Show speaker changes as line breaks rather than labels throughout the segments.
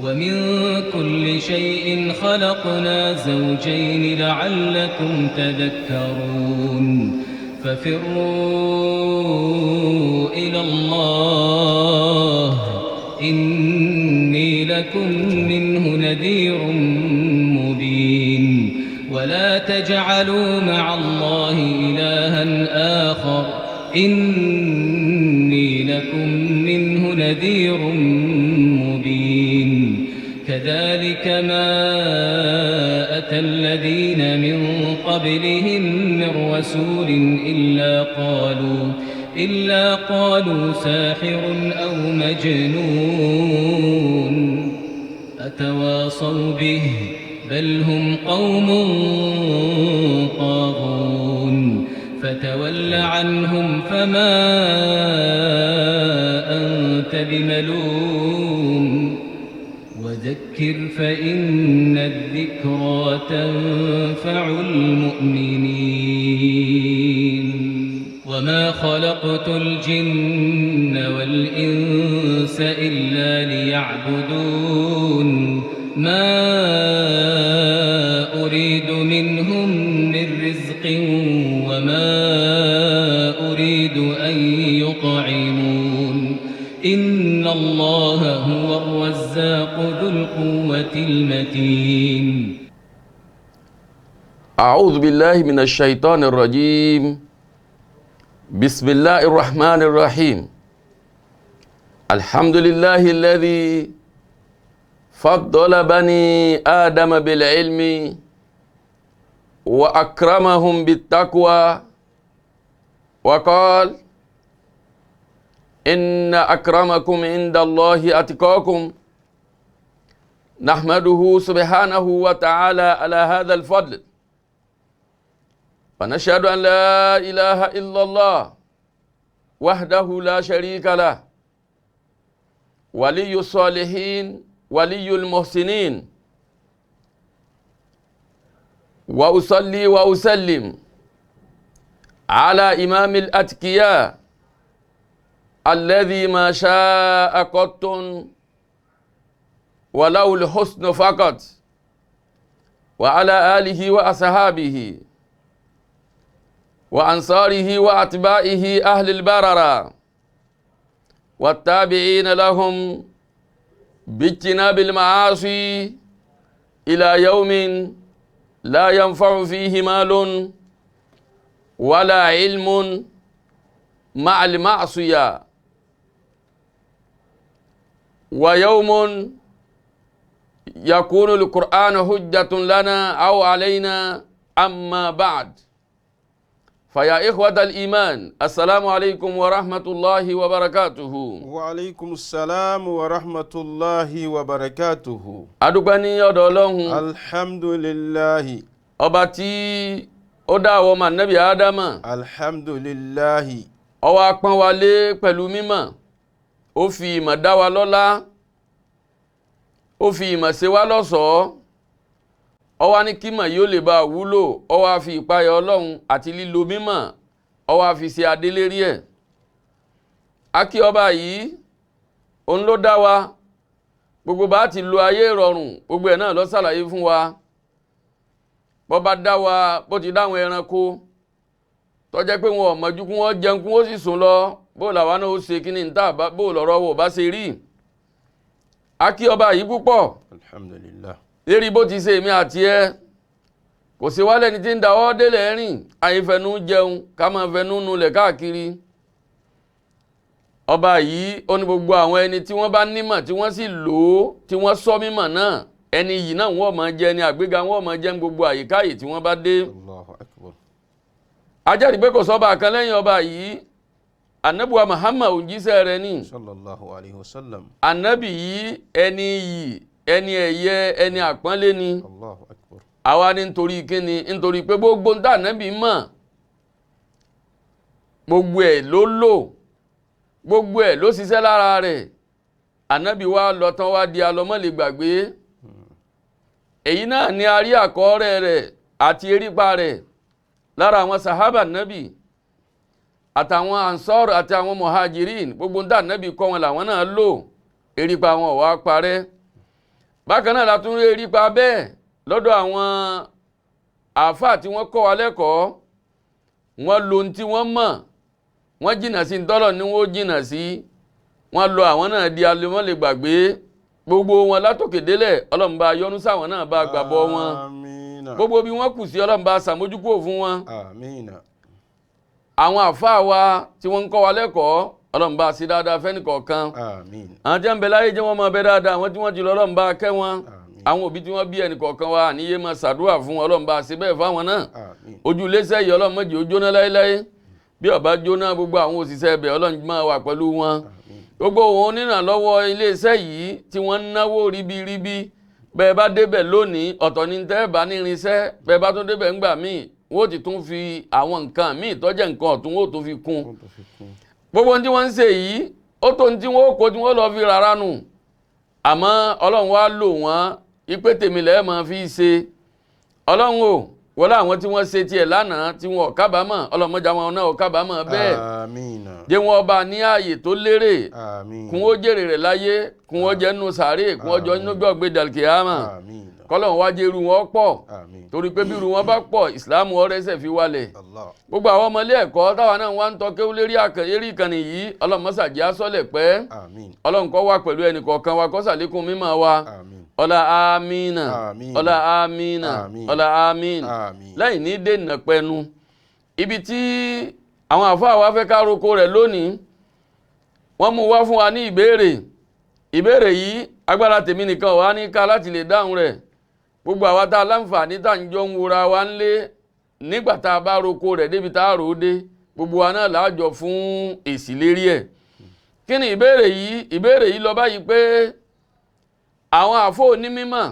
ومن كل شيء خلقنا زوجين لعلكم تذكرون. ففروا إلى الله، إني لكم منه نذير مبين. ولا تجعلوا مع الله إلها آخر، إني لكم منه نذير مبين. كذلك ما أتى الذين من قبلهم من رسول إلا قالوا ساحر أو مجنون. أتواصوا به، بل هم قوم طاغون. فتول عنهم فما أنت بملوم. وذكر فإن الذكرى تنفع المؤمنين. وما خلقت الجن والإنس إلا ليعبدون. ما أريد منهم من رزق وما أريد أن يطعمون. إن الله هو الرزاق ذو القوة المتين.
أعوذ بالله من الشيطان الرجيم. بسم الله الرحمن الرحيم. الحمد لله الذي فضل بني آدم بالعلم وأكرمهم بالتقوى، وقال: إن أكرمكم عند الله أتقاكم. نحمده سبحانه وتعالى على هذا الفضل، ونشهد أن لا إله إلا الله وحده لا شريك له، ولي الصالحين ولي المحسنين. وأصلي وأسلم على إمام الأتقياء الذي ما شاء قط ولو الحسن فقط، وعلى آله وأصحابه وأنصاره وأتباعه أهل البررة والتابعين لهم باجتناب المعاصي إلى يوم لا ينفع فيه مال ولا علم مع المعصية، ويوم يكون القرآن حجة لنا أو علينا. أما بعد، فيا إخوة الإيمان، السلام عليكم ورحمة الله وبركاته.
وعليكم السلام ورحمة الله وبركاته.
Adúpẹ́ ní ọ̀dọ̀ Ọlọ́run.
الحمد لله.
Ọba tí ó dá àwọn ọmọ ànábì Ádámà.
الحمد لله.
Ó wá pọ́n wa lé pẹ̀lú mímọ̀, ó fi ìmọ̀ dá wa lọ́lá, ó fi ìmọ̀ ṣe wá lọ́ṣọ̀ọ́, ó wá ní kímọ̀ yóò lè bá a wúlò, ó wá fi ìpayà Ọlọ́run àti lílo mímọ̀, ó wá fi ṣe adélérí ẹ̀. Akí ọba yìí, òun ló dá wa, gbogbo bá ti lo ayé ìrọ̀rùn, gbogbo ẹ̀ náà ló ṣàlàyé fún wa. Bó bá dá wa bó ti dáwọn ẹranko tó jẹ́ pé wọn ò mọ̀jú kí wọ́n jẹun kí wọ́n sì sùn lọ, bó làwa náà ó ṣe kí ni níta bó lọ̀rọ̀ wò bá ṣe rí. Akí ọba yìí púpọ̀.
الحمد لله.
Lérí bó ti ṣe èmi àti ẹ, kò sí wálẹ̀ ní tí ń dáwọ́ délẹ̀ rìn, àyìnfẹ̀nu jẹun ká máa fẹnu nulẹ̀ káàkiri. Ọba yìí ó ní gbogbo àwọn ẹni tí wọ́n bá nímọ̀, tí wọ́n sì lò ó, tí wọ́n sọ mímọ̀ náà, ẹni yìí náà wọ́n máa jẹ ní àgbéga, wọ́n máa jẹ ní gbogbo àyíká yìí tí wọ́n bá dé.
الله أكبر.
Ajẹ́rìí pé kò sọ́ba kan lẹ́yìn ọba yìí. Anabuwa Muhammad, òjíṣẹ́ rẹ̀ ni.
صلى الله عليه وسلم.
Anabi yìí, ẹni yìí, ẹni ẹ̀yẹ, ẹni àpọ́nlé ni.
الله أكبر.
Àwa ní nítorí kíni? Nítorí pé gbogbo ń tà nábì mọ̀, gbogbo ẹ̀ ló lò, gbogbo ẹ̀ ló ṣiṣẹ́ lára rẹ̀. Ànábì wa lọ tán, wá di alọ́mọ́lẹ̀ gbàgbé. Èyí náà ni a rí àkọọ́rẹ́ rẹ̀ àti erípa rẹ̀ lára àwọn sahaba nábì àtàwọn ansọ́r àti àwọn muhajirin. Gbogbo ń tà nábì kọ́ wọn làwọn náà lò, erípa wọn ò wá parẹ́. Bákan náà la tún rí erípa bẹ́ẹ̀ lọ́dọ̀ àwọn àáfàá tí wọ́n kọ́ wa lẹ́kọ̀ọ́. Wọ́n lo ohun tí wọ́n mọ̀, wọ́n jìnnà sí ntọ́lọ̀ ni wọ́n jìnnà sí, wọ́n lọ àwọn náà di alẹ́mọ́lẹ̀ gbàgbé gbogbo wọn látòkè délẹ̀. Ọlọ́run bá yọ́nú sáwọn náà, bá gbàbọ́ wọn.
Amina.
Gbogbo bí wọ́n kù sí, Ọlọ́run bá ṣàmójúkúrò fún wọn.
Amina.
Àwọn àfáà wa tí wọ́n ń kọ́ wa lẹ́kọ̀ọ́, Ọlọ́run bá sí dáadáa fẹ́nìkọ̀ọ̀kan.
Àmín.
Àwọn tí wọ́n ń bẹ láyé jẹ́ wọ́n máa bẹ dáadáa, àwọn tí wọ́n ti lọ, Ọlọ́run bá kẹ́ wọn.
Àmín.
Àwọn òbí tí wọ́n bí ẹnìkọ̀ọ̀kan wa àníyé máa ṣàdúrà fún, Ọlọ́run bá ṣe bẹ́ẹ̀ fáwọn náà.
Àmín.
Ojú iléeṣẹ́ yìí, Ọlọ́run má jẹ́ ó jóná láéláé. Bí ó bá jóná, gbogbo àwọn òṣìṣẹ́ ibẹ̀, Ọlọ́run máa wà pẹ̀lú wọn.
Àmín.
Gbogbo òun onírànlọ́wọ́ iléeṣẹ́ yìí tí wọ́n ń náwó ribiribi, bẹ́ẹ̀ bá débẹ̀ lónìí, ọ̀tọ̀ ní tẹ́ bá ní irinṣẹ́, bẹ́ẹ̀ bá tún débẹ̀ ńgbà míì, wọ́n ti tún fi àwọn nǹkan míì tọ́jẹ́ nǹkan ọ̀tún, wọ́n tún fi kún.
Wọ́n tó fi kún.
Gbogbo ohun tí wọ́n ń ṣe yìí, ó tó ohun tí wọ́n ó kó tí wọ́n lọ fi rárá nù, àmọ́ Ọlọ́run wá lò wọ́n ipe tèmi lẹ́ẹ̀ máa fi ṣe. Ọlọ́run ò wọlé àwọn tí wọ́n ṣe tiẹ̀ lánàá tí wọn ò kábàámọ̀, Ọlọ́run mọ́jà wọn náà ò kábàámọ̀ bẹ́ẹ̀.
Àmín.
Jẹ́ wọn ọba ní ààyè tó lérè.
Àmín.
Kún ó jèrè rẹ̀ láyé, kún ó jẹ́ nínú sàárè, kún ó jọ nínú gbọ̀gbé dàlkìyàmà.
Àmín.
Kọ́lọ́run wá jẹ́ irú wọn pọ̀.
Àmín.
Torí pé bí irú wọn bá pọ̀, ìsìláàmù ọ̀rẹ́sẹ̀ fi wálẹ̀.
Allah.
Gbogbo àwọn ọmọ ilé ẹ̀kọ́ táwa náà wá ń tọ́ kéwú lérí ìkànnì yìí, Ọlọ́run má ṣàjẹ́ asọ́lẹ̀ pẹ́.
Àmín.
Ọlọ́run kó wà pẹ̀lú ẹnì kọ̀ọ̀kan wa, kó ṣàlékún mímọ́ wa.
Àmín.
Ọlá amínà.
Àmín.
Ọlá amínà.
Àmín.
Ọlá amín.
Àmín.
Lẹ́yìn ní dènà pẹnu ibi tí àwọn àfáà wa fẹ́ ká roko rẹ̀ lónìí, wọ́n mú wá fún wa ní ìbéèrè. Ìbéèrè yìí, agbára tèmi nìkan wà ní ká láti lè dáhùn rẹ̀. Gbogbo àwa tá a láǹfààní tá à ń jọ ń wora wa ń lé nígbà tá a bá roko rẹ̀ débi tá a rò ó dé, gbogbo wa náà láàjọ fún èsì lérí ẹ̀. Kí ni ìbéèrè yìí? Ìbéèrè yìí lọ báyìí pé àwọn àfọ onímọ̀,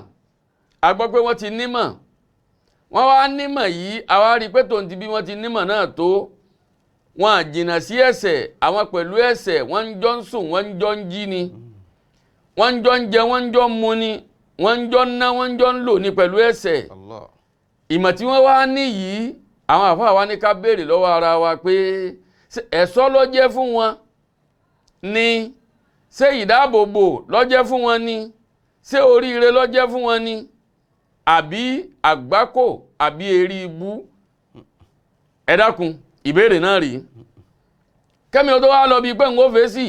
a gbọ́ pé wọ́n ti nímọ̀, wọ́n wá nímọ̀ yìí, àwa rí i pé tòun ti bí wọ́n ti nímọ̀ náà tó, wọn à jìnnà sí ẹ̀ṣẹ̀. Àwọn pẹ̀lú ẹ̀ṣẹ̀, wọ́n ń jọ ń sùn, wọ́n ń jọ ń jí ni, wọ́n ń jọ ń jẹ, wọ́n ń jọ ń mu ni, wọ́n ń jọ ń ná, wọ́n ń jọ ń lò ní pẹ̀lú ẹ̀ṣẹ̀.
Allah.
Ìmọ̀ tí wọ́n wá ní yìí, àwọn àfáà wa ní ká béèrè lọ́wọ́ ara wa pé ṣé ẹ̀ṣọ́ ló jẹ́ fún wọn ni? Ṣé ìdáàbòbò ló jẹ́ fún wọn ni? Ṣé oríire ló jẹ́ fún wọn ni, àbí àgbákò, àbí eré ibú? Ẹ dákun, ìbéèrè náà rí kẹ́mi ó tó wá lọ bíi pé ń ó fèsì,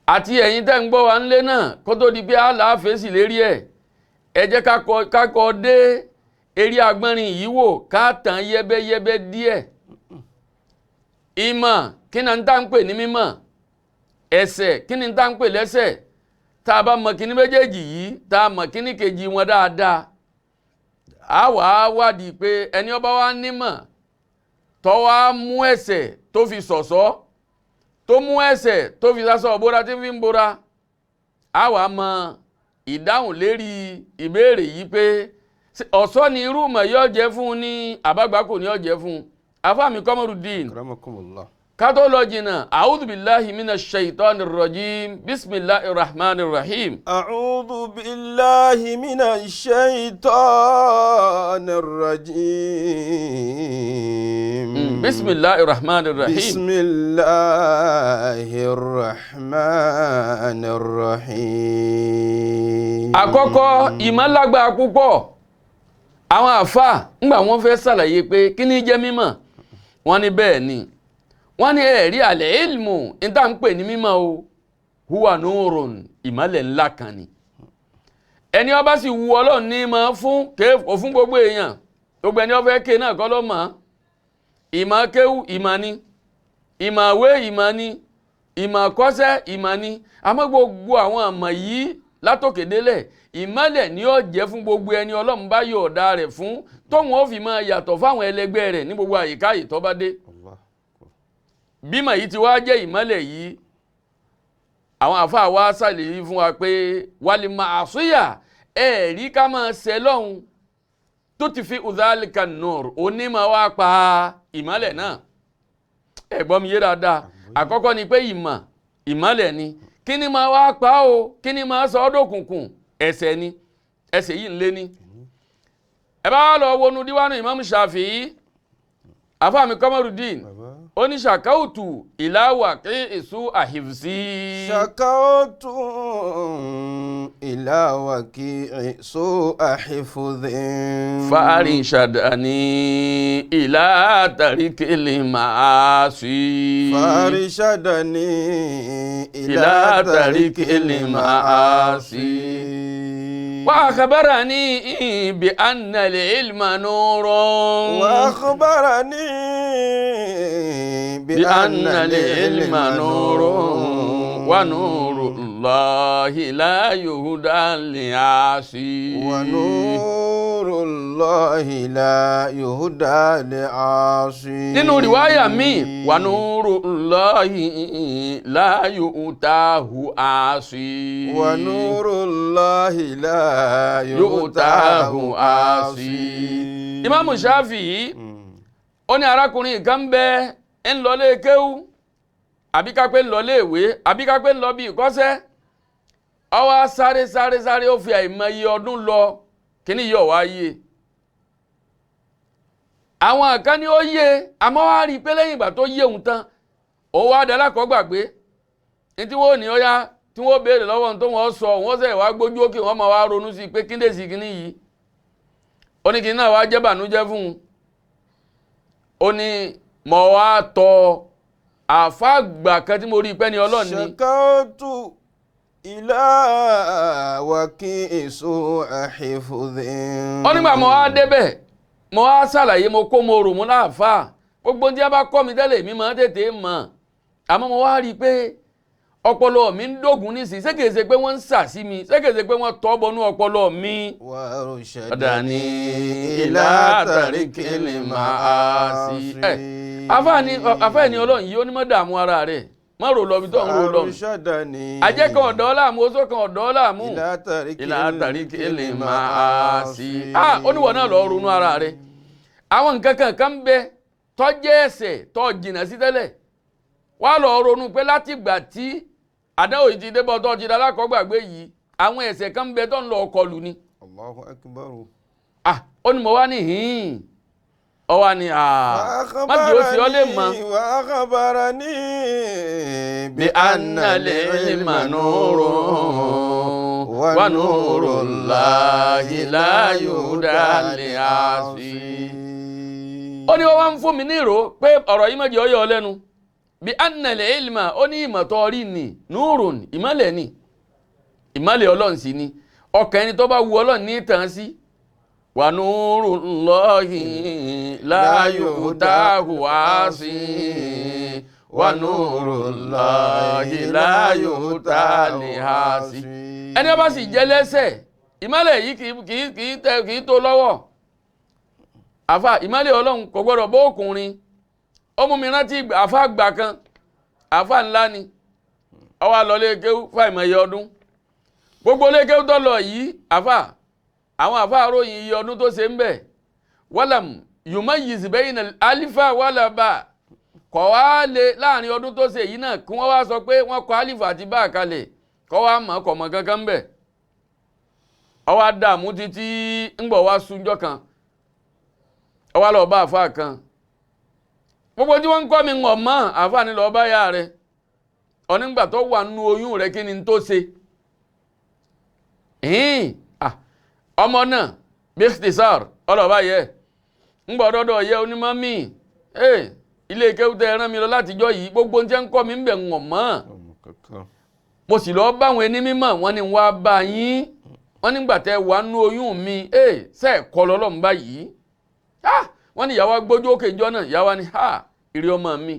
àti ẹ̀yin tẹ́ ń gbọ́ wa ńlé náà, kó tó di pé á là á fèsì lérí ẹ̀, ẹ jẹ́ ká kọ dé eré agbọ́nrin yìí wò, ká tàn yẹ́bẹ́yẹ́bẹ́ díẹ̀. Ìmọ̀, kí ni tá ń pè ní mímọ̀? Ẹ̀ṣẹ̀, kí ni tá ń pè lẹ́ṣẹ̀? Tá a bá mọ kíní méjèèjì yìí, tá a mọ kíní kejì wọn dáadáa, á wà á wádìí pé ẹni ọba wa nímọ̀ tó wá mú ẹ̀ṣẹ̀ tó fi ṣọ̀ṣọ́, tó mú ẹ̀ṣẹ̀ tó fi sásọ òbóra tí fi ń bora, á wà á mọ ìdáhùn lérí ìbéèrè yìí pé ọ̀ṣọ́ ni irú mọ̀ yóò jẹ́ fún un ní àbágbákò ní ọ̀jẹ́ fún un. Afáàmì Kọ́mọ́rùdín.
Akramakumullah.
Ká tó lọ jìnnà, a'udhu billahi minash shaitani rrajim, bismillahir rahmanir rahim.
أعوذ بالله من الشيطان الرجيم.
Bismillahir rahmanir rahim.
بسم الله الرحمن الرحيم.
Àkọ́kọ́, ìmọ̀ lágbára púpọ̀. Àwọn àfáà ńgbà wọ́n fẹ́ ṣàlàyé pé kí ni jẹ́ mímọ̀, wọ́n ní bẹ́ẹ̀ ni, wọ́n ní ẹ̀rí àlẹ́ ilmu níta ń pè ní mímọ̀ o, huwa nurun, ìmọ̀lẹ̀ ńlá kan ni. Ẹni ó bá sì wu Ọlọ́run ní mọ̀ fún, kò fún gbogbo èèyàn. Gbogbo ẹni ó fẹ́ ké náà kọ́ ló mọ̀. Ìmọ̀ kéwú ìmọ̀ ni, ìmọ̀ àwé ìmọ̀ ni, ìmọ̀ kọ́ṣẹ́ ìmọ̀ ni, àmọ́ gbogbo àwọn àmọ̀ yìí látòkè délẹ̀, ìmọ̀lẹ̀ ni ó jẹ́ fún gbogbo ẹni Ọlọ́run bá yọ̀ọ̀da rẹ̀ fún, tóun ó fi máa yàtọ̀ fáwọn ẹlẹgbẹ́ rẹ̀ ní gbogbo àyíká yìí tó bá dé.
Allah.
Bímọ yìí ti wá jẹ́ ìmọ̀lẹ̀ yìí, àwọn àfáà wa ṣàlàyé fún wa pé wàlí màásùyà ẹ̀ẹ́rí ká máa ṣẹ lọ́hùn tó ti fi udhalika nur onímọ̀ wá pa ìmọ̀lẹ̀ náà. Ẹ gbọ́ mi yé dáadáa? Àkọ́kọ́ ni pé ìmọ̀ ìmọ̀lẹ̀ ni. Kí ni máa wá pa o? Kí ni máa sọ ọ́ dòkùnkùn? Ẹ̀ṣẹ̀ ni. Ẹ̀ṣẹ̀ yìí ń lé ní. Ẹ bá wá lọ wọnú díwánu Imam Shafi'i, àfáà mi Kọ́mọ́rùdín.
Baba.
Ó ní ṣàkáùtù ìláwà kí èso àhìfsí.
شكوت إلى وكيع سوء حفظ
فأرشدني إلى ترك المعاصي
فأرشدني
إلى ترك المعاصي وأخبرني بأن العلم نور
وأخبرني
بأن العلم نور ونور الله لا يهدى لعاصي
ونور الله لا يهدى لعاصي
nínú rìwáyà mi ونور الله لا يؤتاه عاصي
ونور الله لا
يؤتاه عاصي. Ìmáàmù Ṣáfi'í ó ní arákùnrin kan bẹ ń lọ lé kéwú àbí ká pé ń lọ lé ìwé àbí ká pé ń lọ bí ìkọ́sẹ́ ó wá sáré sáré sáré ó fi àìmọye ọdún lọ kíní yìí ọ̀wá yé àwọn kan ní ó yé àmọ́ wá rí i pé lẹ́yìn ìgbà tó yé òun tán òun wá dalákọ̀ọ́ gbàgbé ní tí wọ́n ò ní ó yá tí wọ́n béèrè lọ́wọ́ ohun tó wọ́n sọ wọ́n sẹ̀ wá gbójú òkè wọ́n máa wá ronú sí i pé kíndé sí kíní yìí ó ní kíní náà wá jẹ́ bànújẹ́ fún un ó ní mọ̀ wá tọ àfáàgbà kan tí mo rí i pé ní Ọlọ́run ni
شكوت إلى وكيع سوء حفظ
ó nígbà mo wá débẹ̀ mo wá ṣàlàyé mo kó mo rò mo láàfáà gbogbo ohun tí a bá kọ́ mi tẹ́lẹ̀ mi máa tètè mọ̀ àmọ́ mo wá rí i pé ọpọlọ mi ń dógùn nísìnyí ṣé kìí ṣe pé wọ́n ń sà sí mi ṣé kìí ṣe pé wọ́n tọ́ bọnú ọpọlọ mi.
وأرشدني إلى ترك المعاصي
àfáàní Ọlọ́run yìí ó ní má dààmú ara rẹ̀ má rò lọ ibi tó ń rò lọ.
وأرشدني
ajẹ́ kan ọ̀dọ́ láàmú oṣó kan ọ̀dọ́ láàmú.
إلى ترك
ìlà àtàrí kele máa sí. ah oníwọ̀ náà lọ ronú ara rẹ̀ àwọn nǹkan kan kan ń bẹ tó jẹ́ ẹ̀ṣẹ̀ tó jìnnà sí tẹ́lẹ̀ wá lọ ronú pé láti ìgbà tí àdáwò yìí ti débọ̀ tó ti dalákọ̀ọ́gbàgbé yìí àwọn ẹ̀ṣẹ̀ kan ń bẹ tó ń lọ kọlù ni.
الله أكبر
ah ó ní mo wá ní hìn ọ wá ní ah má jẹ́ ó sì ọ́ lè mọ̀.
وأخبرني
بأن العلم نور ونور الله لا يهدى لعاصي. Ó ní wọ́n wá ń fún mi ní ìró pé ọ̀rọ̀ yìí má jẹ́ ó yọ ọ́ lẹ́nu bí annal ilma ó ní ìmọ̀ tó rí ni nurun ìmọ̀lẹ̀ ni ìmọ̀lẹ̀ Ọlọ́run sì ni ọkàn ẹni tó bá wu Ọlọ́run ní tàn sí wa nurullahi la yu'tahu asi wa nurullahi la yu'ta lihasi. Ẹni ó bá sì jẹ́ lẹ́sẹ̀ ìmọ̀lẹ̀ yìí kì í tó lọ́wọ́ àfa ìmọ̀lẹ̀ Ọlọ́run kò gbọ́dọ̀ bó ọkùnrin. Ó mú mi rántí àfa àgbà kan àfa ńlá ni ó wá lọ lé kéwú fáìmọye ọdún gbogbo lé kéwú tó lọ yìí àfa àwọn àfa àròyìn iye ọdún tó ṣe ń bẹ̀ wàlàm yumayyiz bayna alifa wàlà bá kọ̀ wá lé láàrin ọdún tó ṣe yìí náà kí wọ́n wá sọ pé wọ́n kọ alifa àti bá kalẹ̀ kọ́ wá mọ̀ kọ̀ mọ̀ kankan ń bẹ̀ ó wá dààmú títí ń bọ̀ wá sunjọ́ kan ó wá lọ bá àfa kan gbogbo tí wọ́n ń kọ́ mi ń mọ́ àfa ni lọ́ọ́ bá yá rẹ̀ onígbà tó wà nínú oyún rẹ̀ kí ni tó ṣe ọmọ náà bíkísàr ọlọ́ọ̀bá yẹ ń gbọ́ dọ́dọ̀ yẹ onímọ̀ mi ilé kéwútẹ́ ẹran mi lọ látijọ́ yìí gbogbo tí ń kọ́ mi ń bẹ̀ ń mọ́ mo sì lọ́ọ́ bá àwọn ẹni mímọ̀ wọ́n ní wá bá yín wọ́n nígbà tẹ́ wà nínú oyún mi ṣe kọ́ lọ́lọ́run báyìí wọ́n ní ìyàwó agbójú òkè ìjọ náà ìyàwó ni ha ìrì ọmọ mi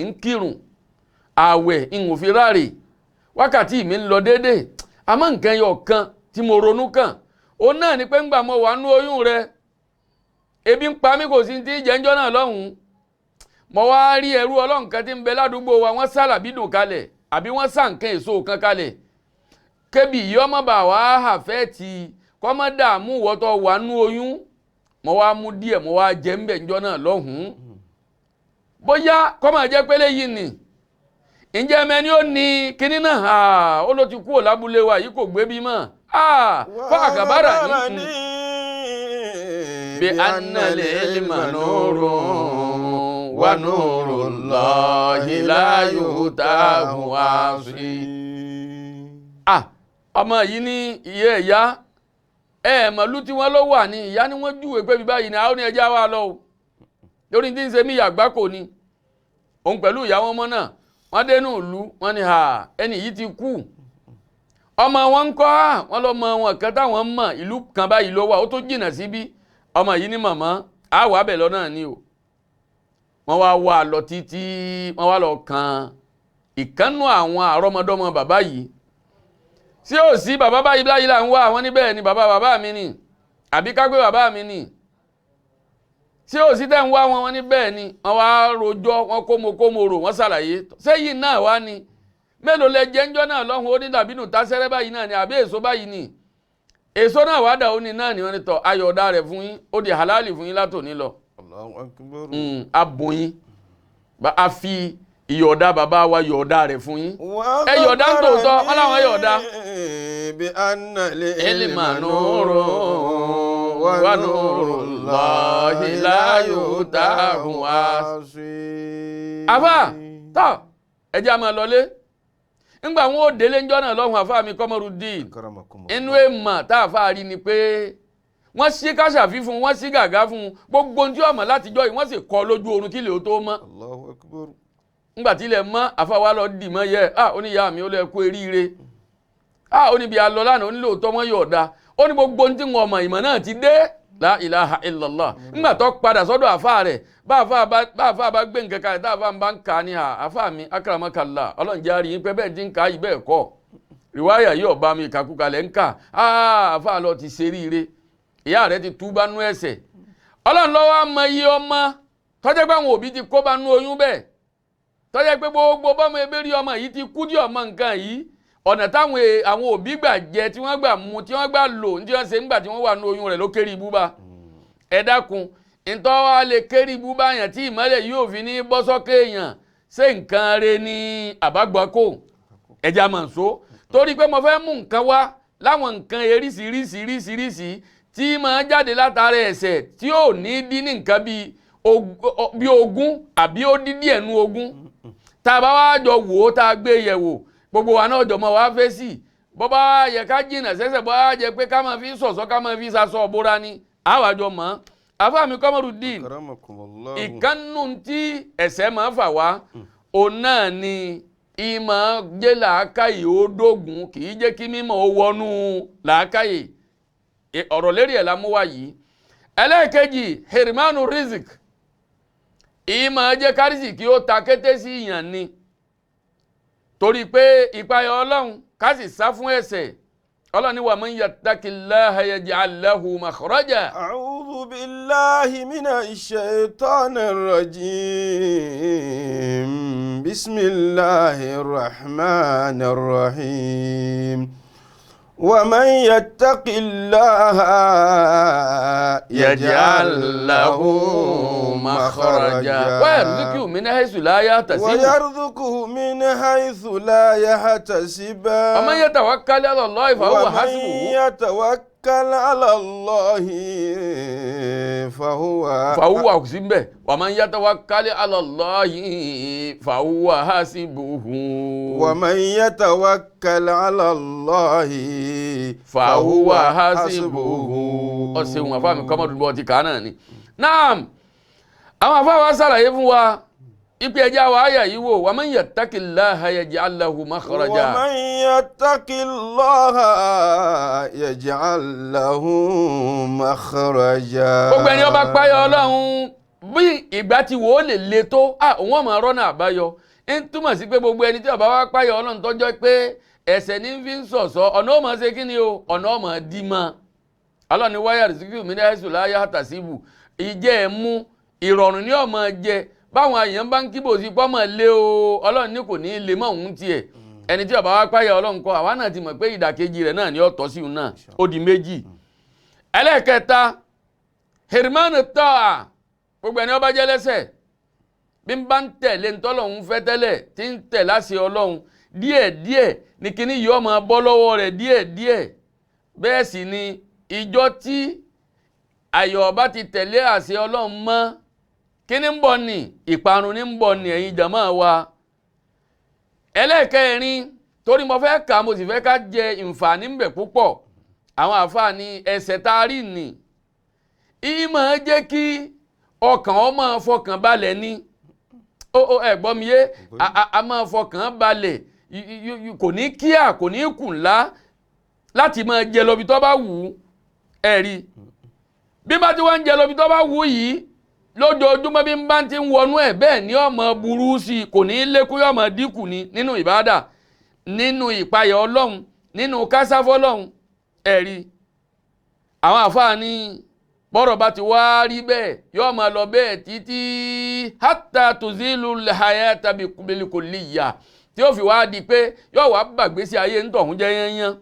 ń kírun ààwẹ̀ ń ò fi ráre wákàtí mi ń lọ déédéé àmọ́ nǹkan ẹyọ kan tí mo ronú kàn òun náà ni pé ńgbà mo wà nú oyún rẹ ebi ń pa mí kò sí ti jẹ́njọ́ náà lọ́hùn-ún mo wá rí ẹrú Ọlọ́run kan tí ń bẹ ládùúgbò wa wọ́n sálàbí dùn kalẹ̀ àbí wọ́n sá nǹkan èso kan kalẹ̀ kébi ìyá ọmọ bà wá àfẹ́ ti kọ́mọ́ dààmú wọ́tọ̀ wà nú oyún mo wá mú díẹ̀ mo wá jẹ ń bẹ̀ ńjọ́ náà lọ́hùn-ún bóyá kọ́mọ̀ jẹ́ pé léyìí ni ǹjẹ́ mẹ́ni ó ní kinní náà ó ló ti kúrò lábúlé wa yìí kò gbé bí mọ́ fáàkàbàrà ní bí annal ilma nurun wa nurullahi la yutahu asi. Ọmọ yìí ní ìyá ẹ̀yá ẹ̀ mọ̀lú tí wọ́n ló wà ní ìyá ni wọ́n júwèé pé bíbá yìí ni àwọn ẹja wa lọ o, lórí tí ń ṣe mí yàgbá kò ní. Òun pẹ̀lú ìyá wọn mọ́ náà wọ́n dénú ìlú, wọ́n ní ha ẹni yìí ti kú. Ọmọ wọn ń kọ́ wọn lọ mọ wọn kan táwọn mọ̀, ìlú kan báyìí ló wà, ó tó jìnnà síbí. Ọmọ yìí ní màmá àwọ̀ abẹ̀ lọ náà ni o. Wọ́n wá wá lọ títí wọ́n wá lọ kan ìkànnù àwọn àrọ́mọdọ́mọ bàbá yìí. Sí ò sí bàbá báyìí báyìí là ń wá àwọn níbẹ̀ ni bàbá bàbá mi ni, àbí ká pé bàbá mi ni. Sí ò sí tẹ́ ń wá wọn, wọn níbẹ̀ ni. Wọ́n wá rojọ́, wọ́n kómo rò, wọ́n ṣàlàyé sẹ́yìn náà wá ni mélòó lẹ jẹ́ ńjọ́ náà lọ́hùn, ó ní dàbínú tásẹ́rẹ́ báyìí náà ni àbí èso báyìí ni. Èso náà wá dà ó ní náà ni wọ́n ní tọ́ ayọ̀dá rẹ̀ fún yín, ó di halali fún yín látòní lọ.
Allahu akbar.
Abùn yín, a fi ìyọ̀dá bàbá wa yọ̀ọ̀dá rẹ̀ fún yín. Ẹ yọ̀ọ̀dá ń tòótọ́, wọ́n láwọn yọ̀ọ̀dá.
Bí anna lè
ilma nurun wa nurullahi la yutahu
asi.
Àfà tọ́ ẹ jẹ́ a máa lọlé. Ńgbà wọn ò délé ńjọ́ náà lọ́hùn, àfà mi Kọ́mọ́rúdín, inú èèmọ̀ tá àfà rí ni pé wọ́n ṣí káṣà fífún, wọ́n ṣí gàgá fún gbogbo ohun tí ọmọ látijọ́ yìí wọ́n sì kọ́ lójú oorun kí lè ó tó mọ́.
Allahu akbar.
Ńgbà tí ilẹ̀ mọ́, àfà wa lọ dì mọ́ yẹ, ah ó ní ìyá mi ó lọ kú eríire, ah ó ní bí a lọ lánàá, ó ní lóòótọ́ wọ́n yóò da, ó ní gbogbo ohun tí wọn ọmọ ìmọ̀ náà ti dé. La ilaha illallah. Ńgbà tó padà sọ́dọ̀ àfà rẹ̀, bá àfà bá gbé nǹkan kalẹ̀ tá àfà bá ń kà ní àfà mi akramakallah, ọlọ́run jẹ́ àríyìn pé bẹ́ẹ̀ ti ń kà yìí bẹ́ẹ̀ kọ́ rìwáyà yìí ọba mi ìkàkùkalẹ̀ ń kà, àfà lọ ti ṣe ríire, ìyá rẹ̀ ti túbá nú ẹ̀ṣẹ̀. Ọlọ́run ló wá mọ iye ọmọ tọ́jẹ́ pé àwọn òbí ti kó bá nú oyún bẹ́ẹ̀, tọ́jẹ́ pé gbogbo bọ́mọ ebérí ọmọ yìí ti kú dí ọmọ nǹkan yìí, ọ̀nà táwọn àwọn òbí gbà jẹ, tí wọ́n gbà mu, tí wọ́n gbà lò, tí wọ́n ṣe ńgbà tí wọ́n wà nú oyún rẹ̀ ló kéré ibú bá. Ẹ dákun, ntọ́ wa lè kéré ibú bá yàn tí ìmọ́lẹ̀ yóò fi ní bọ́ sọ́kè yàn, ṣé nǹkan re ní àbágbákò? Ẹja mọ̀ nsó torí pé mo fẹ́ mú nǹkan wá láwọn nǹkan eríṣiríṣiríṣiríṣi tí máa jáde látara ẹ̀ṣẹ̀ tí ò ní dín ní nǹkan bí ogún àbí ó dín díẹ̀ nú ogún. Tá a bá wá jọ wò ó, tá a gbé yẹ̀ wò, gbogbo wa náà jọmọ wa fẹ́ sí bọ́ bá yẹ ká jìnnà sẹ́sẹ̀, bọ́ á jẹ pé ká máa fi sọ̀sọ́, ká máa fi sasọ bóra ni àwa jọ mọ́. Àfáà mi Kọ́mọ́rúdín, ìkànnù tí ẹ̀ṣẹ̀ máa fà wá òun náà ni ìmọ̀ jẹ́ làákàyè ó dógùn, kì í jẹ́ kí mímọ̀ ó wọnú làákàyè. Ọ̀rọ̀ lérí ẹ̀ la mú wá yìí. Ẹlẹ́ẹ̀kejì, hermanu rizik, ìmọ̀ jẹ́ kárísì kí ó ta kété sí ìyàn ni, torí pé ìpayà ọlọ́run ká sì sá fún ẹ̀ṣẹ̀. Ọlọ́run ní wa man yattaqillaha yaj'al lahu makhraja.
A'udhu billahi minash shaitanir rajim. Bismillahir rahmanir rahim. Wa man yattaqillaha
yaj'al lahu makhraja. Wa yarzuqhu min haythu la yahtasib.
Wa yarzuqhu min haythu la yahtasib.
Wa man yatawakkal 'ala Allahi fa huwa hasbuh.
Wa man yatawakkal 'ala Allahi fa huwa.
Fa huwa hasbuh. Wa man yatawakkal 'ala Allahi fa huwa hasbuh.
Wa man yatawakkal 'ala Allahi
fa huwa hasbuh. Ó ṣeun àfáà mi Kọ́mọ́rúdín ti kà á náà ni. Naam, àwọn àfáà wa ṣàlàyé fún wa ipe ẹja wa àyà yìí wò, wa man yattaqillaha yaj'al lahu makhraja.
Wa man yattaqillaha yaj'al lahu makhraja.
Gbogbo ẹni ó bá páyà Ọlọ́run bí ìgbà tí wò ó lè le tó, òun ọmọ rọ́nà àbáyọ. Ń túmọ̀ sí pé gbogbo ẹni tí ó bá wá páyà Ọlọ́run tọ́jọ́ pé ẹ̀ṣẹ̀ ní fi ń sọ̀sọ́, ọ̀nà ó máa ṣe kí ni o, ọ̀nà ó máa dí mọ́. Ọlọ́run ní wáyà rìsíkì mi ní àìsùn láyé àtàsíbù, ìjẹ́ ẹ̀ mú ìrọ̀rùn ní ó máa jẹ. Báwọn èèyàn bá ń kíbò sí pọ́mọ̀ lé o, Ọlọ́run ní kò ní í lè mọ́ òun tiẹ̀. Ẹni tí ó bá wá páyà Ọlọ́run kọ́, àwa náà ti mọ̀ pé ìdàkejì rẹ̀ náà ni ó tọ́ sí òun náà, ó di méjì. Ẹlẹ́ẹ̀kẹta, hermanu tọ́à, gbogbo ẹni ó bá jẹ́ lẹ́sẹ̀ bí n bá ń tẹ̀lé ntọ́lọ́hún fẹ́ tẹ́lẹ̀ tí ń tẹ̀ láṣẹ Ọlọ́run díẹ̀díẹ̀ ní kíní yìí ó máa bọ́ lọ́wọ́ rẹ̀ díẹ̀díẹ̀. Bẹ́ẹ̀ sì ni ìjọ tí ayọ̀ ọba ti tẹ̀lé àṣẹ Ọlọ́run mọ́, kíní ń bọ̀ ní ìparun ní ń bọ̀ ní ẹ̀yin jàmáà wa. Ẹlẹ́ẹ̀kẹrin Torí mo fẹ́ kà, mo sì fẹ́ ká jẹ ìǹfààní ń bẹ̀ púpọ̀. Àwọn àfáà ní ẹsẹ̀ tá a rí nì ìmọ̀ jẹ́ kí ọkàn ọ máa fọkàn balẹ̀ ni. Ó ẹ gbọ́ mi yé? A máa fọkàn balẹ̀, kò ní kíá, kò ní kùn ńlá láti máa jẹ lọ bí tó bá wù ú. Ẹ rí bí bá ti wá ń jẹ lọ bí tó bá wù ú yìí lójoojúmọ́, bí n bá ti ń wọnú ẹ̀ bẹ́ẹ̀ ni ó máa burú sí i, kò ní lékún, yó máa dínkù ni nínú ìbádà, nínú ìpayà Ọlọ́run, nínú kásáfọ́ Ọlọ́run. Ẹ rí àwọn àfáà ní bọ́rọ̀ bá ti wá rí bẹ́ẹ̀, yóò máa lọ bẹ́ẹ̀ títí hatta tuzilu hayata bilkulliya, tí ó fi wá di pé yóò wá bàgbésí ayé ńtọ̀hún jẹ́ yányán.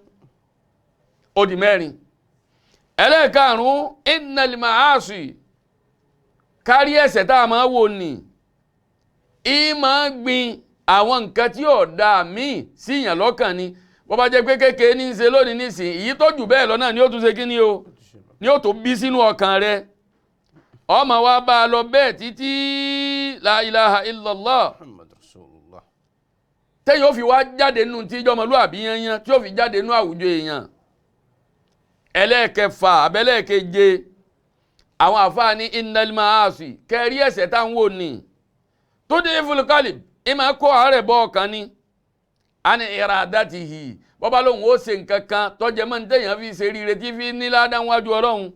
Ó di mẹ́rin. Ẹlẹ́ẹ̀karùn-ún, innal ma'asi, kárí ẹ̀ṣẹ̀ tá a máa wò ní í máa gbin àwọn nǹkan tí ò dáa míì síyàn lọ́kàn ni. Bó bá jẹ́ pé kékeré ní í ṣe lónìí nísìn, èyí tó jù bẹ́ẹ̀ lọ náà ni ó tún ṣe kí ni o, ni ó tó bí sínú ọkàn rẹ. Ọmọ wa bá a lọ bẹ́ẹ̀ títí, la ilaha illallah,
Muhammad Rasulullah.
Tẹ́yìn ó fi wá jáde nínú tí ìjọmọlúàbí yányán, tí ó fi jáde nínú àwùjọ èèyàn. Ẹlẹ́ẹ̀kẹfà abẹ́lẹ́ẹ̀keje, àwọn àfáà ní innal ma'asi, kẹrí ẹ̀ṣẹ̀ táwọn wò ní tó dé fúlùkálì, ìmọ̀ kó àárẹ̀ bọ́ ọkàn ni a ní iradatihi. Bọ́bá lóhùn ó ṣe nǹkan kan tọ́jẹ́ mọ́ ní tẹ̀yàn fi ṣe ríire tí fi ní ládàá wájú Ọlọ́run,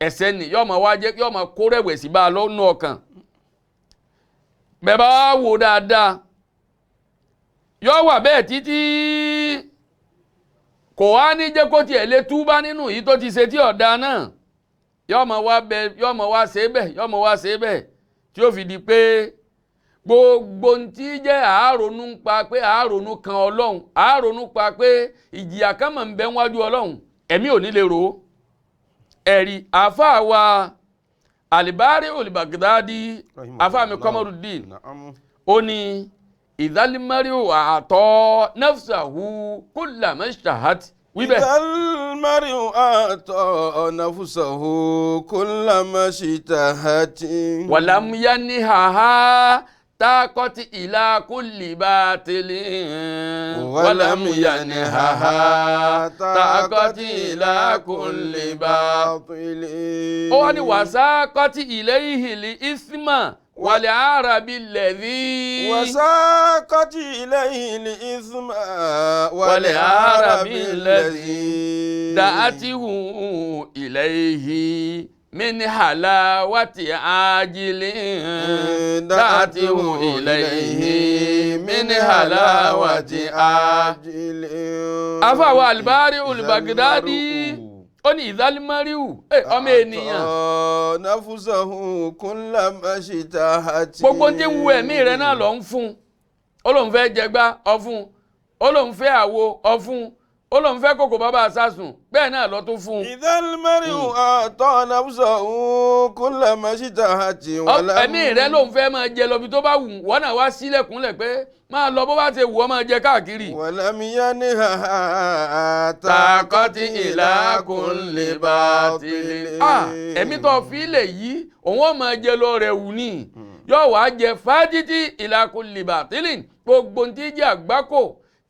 ẹ̀ṣẹ̀ ni yóò máa wá jẹ́, yóò máa kó rẹ̀wẹ̀sì bá a lọ́nà ọkàn. Bẹ́ẹ̀ bá wá wò dáadáa, yóò wà bẹ́ẹ̀ títí, kò wá ní jẹ́ kó tiẹ̀ lè túbá nínú yìí tó ti ṣe tí ọ̀dà náà. Yóò máa wá bẹ, yóò máa wá ṣe bẹ́ẹ̀, yóò máa wá ṣe bẹ́ẹ̀, tí ó fi di pé gbogbo ohun tí jẹ́ àárònú ń pa pé àárònú kan Ọlọ́run, àárònú pa pé ìjìyà kan mọ̀ ń bẹ níwájú Ọlọ́run, ẹ̀mí ò ní lè rò ó. Ẹ̀rí àáfàá wa Alibari olùbàgídádì, àáfàá mi Kọ́mọ́rùdín, ó ní ìdálímárìó àtọ́ nafsahu kullama ishtahat wíbẹ̀.
Ìdálmárìó àtọ́ nafsahu kullama ishtahat.
Wàlámúyá ní haha takọ́tì ìlà kulli batilin.
Wàlámúyá ní haha takọ́tì ìlà kulli batilin.
Ó wá ní wàsákọ́tì ilayhi li isma wàlẹ̀ àràbí lẹ̀dí.
Wàsákọ́tì ilayhi li isma wàlẹ̀ àràbí lẹ̀dí.
Dàátìhù ilayhi min halawati ajilin. Dàátìhù ilayhi min halawati ajilin. Afáwọn Albari olùbàgídádì ó ní ìdálímọ́ríwù ọmọ ènìyàn.
Nafusahu kullama shtahat.
Gbogbo tí ń wu ẹ̀mí rẹ náà lọ ń fún. Ó lóun fẹ́ jẹgbá ọfún, ó lóun fẹ́ àwo ọfún, ó lóun fẹ́ kòkò bàbá àsásùn, bẹ́ẹ̀ náà lọ tún fún.
Ìdálímọ́ríwù àtọ́ nafusahu kullama shtahat.
Ẹ̀mí rẹ lóun fẹ́ máa jẹ lọ́bi tó bá wù wọ́n náà wá sílẹ̀kùnlẹ̀ pé máa lọ bó bá ti wù ọ́ máa jẹ káàkiri.
Walam yanha
takọ́tì ìlà kulli batil. Ẹ̀mí tó fi lè yí òun ó máa jẹ lọ rẹ̀ wù ní yóò wá jẹ fájítì ìlà kulli batilin, gbogbo tí jẹ́ àgbákò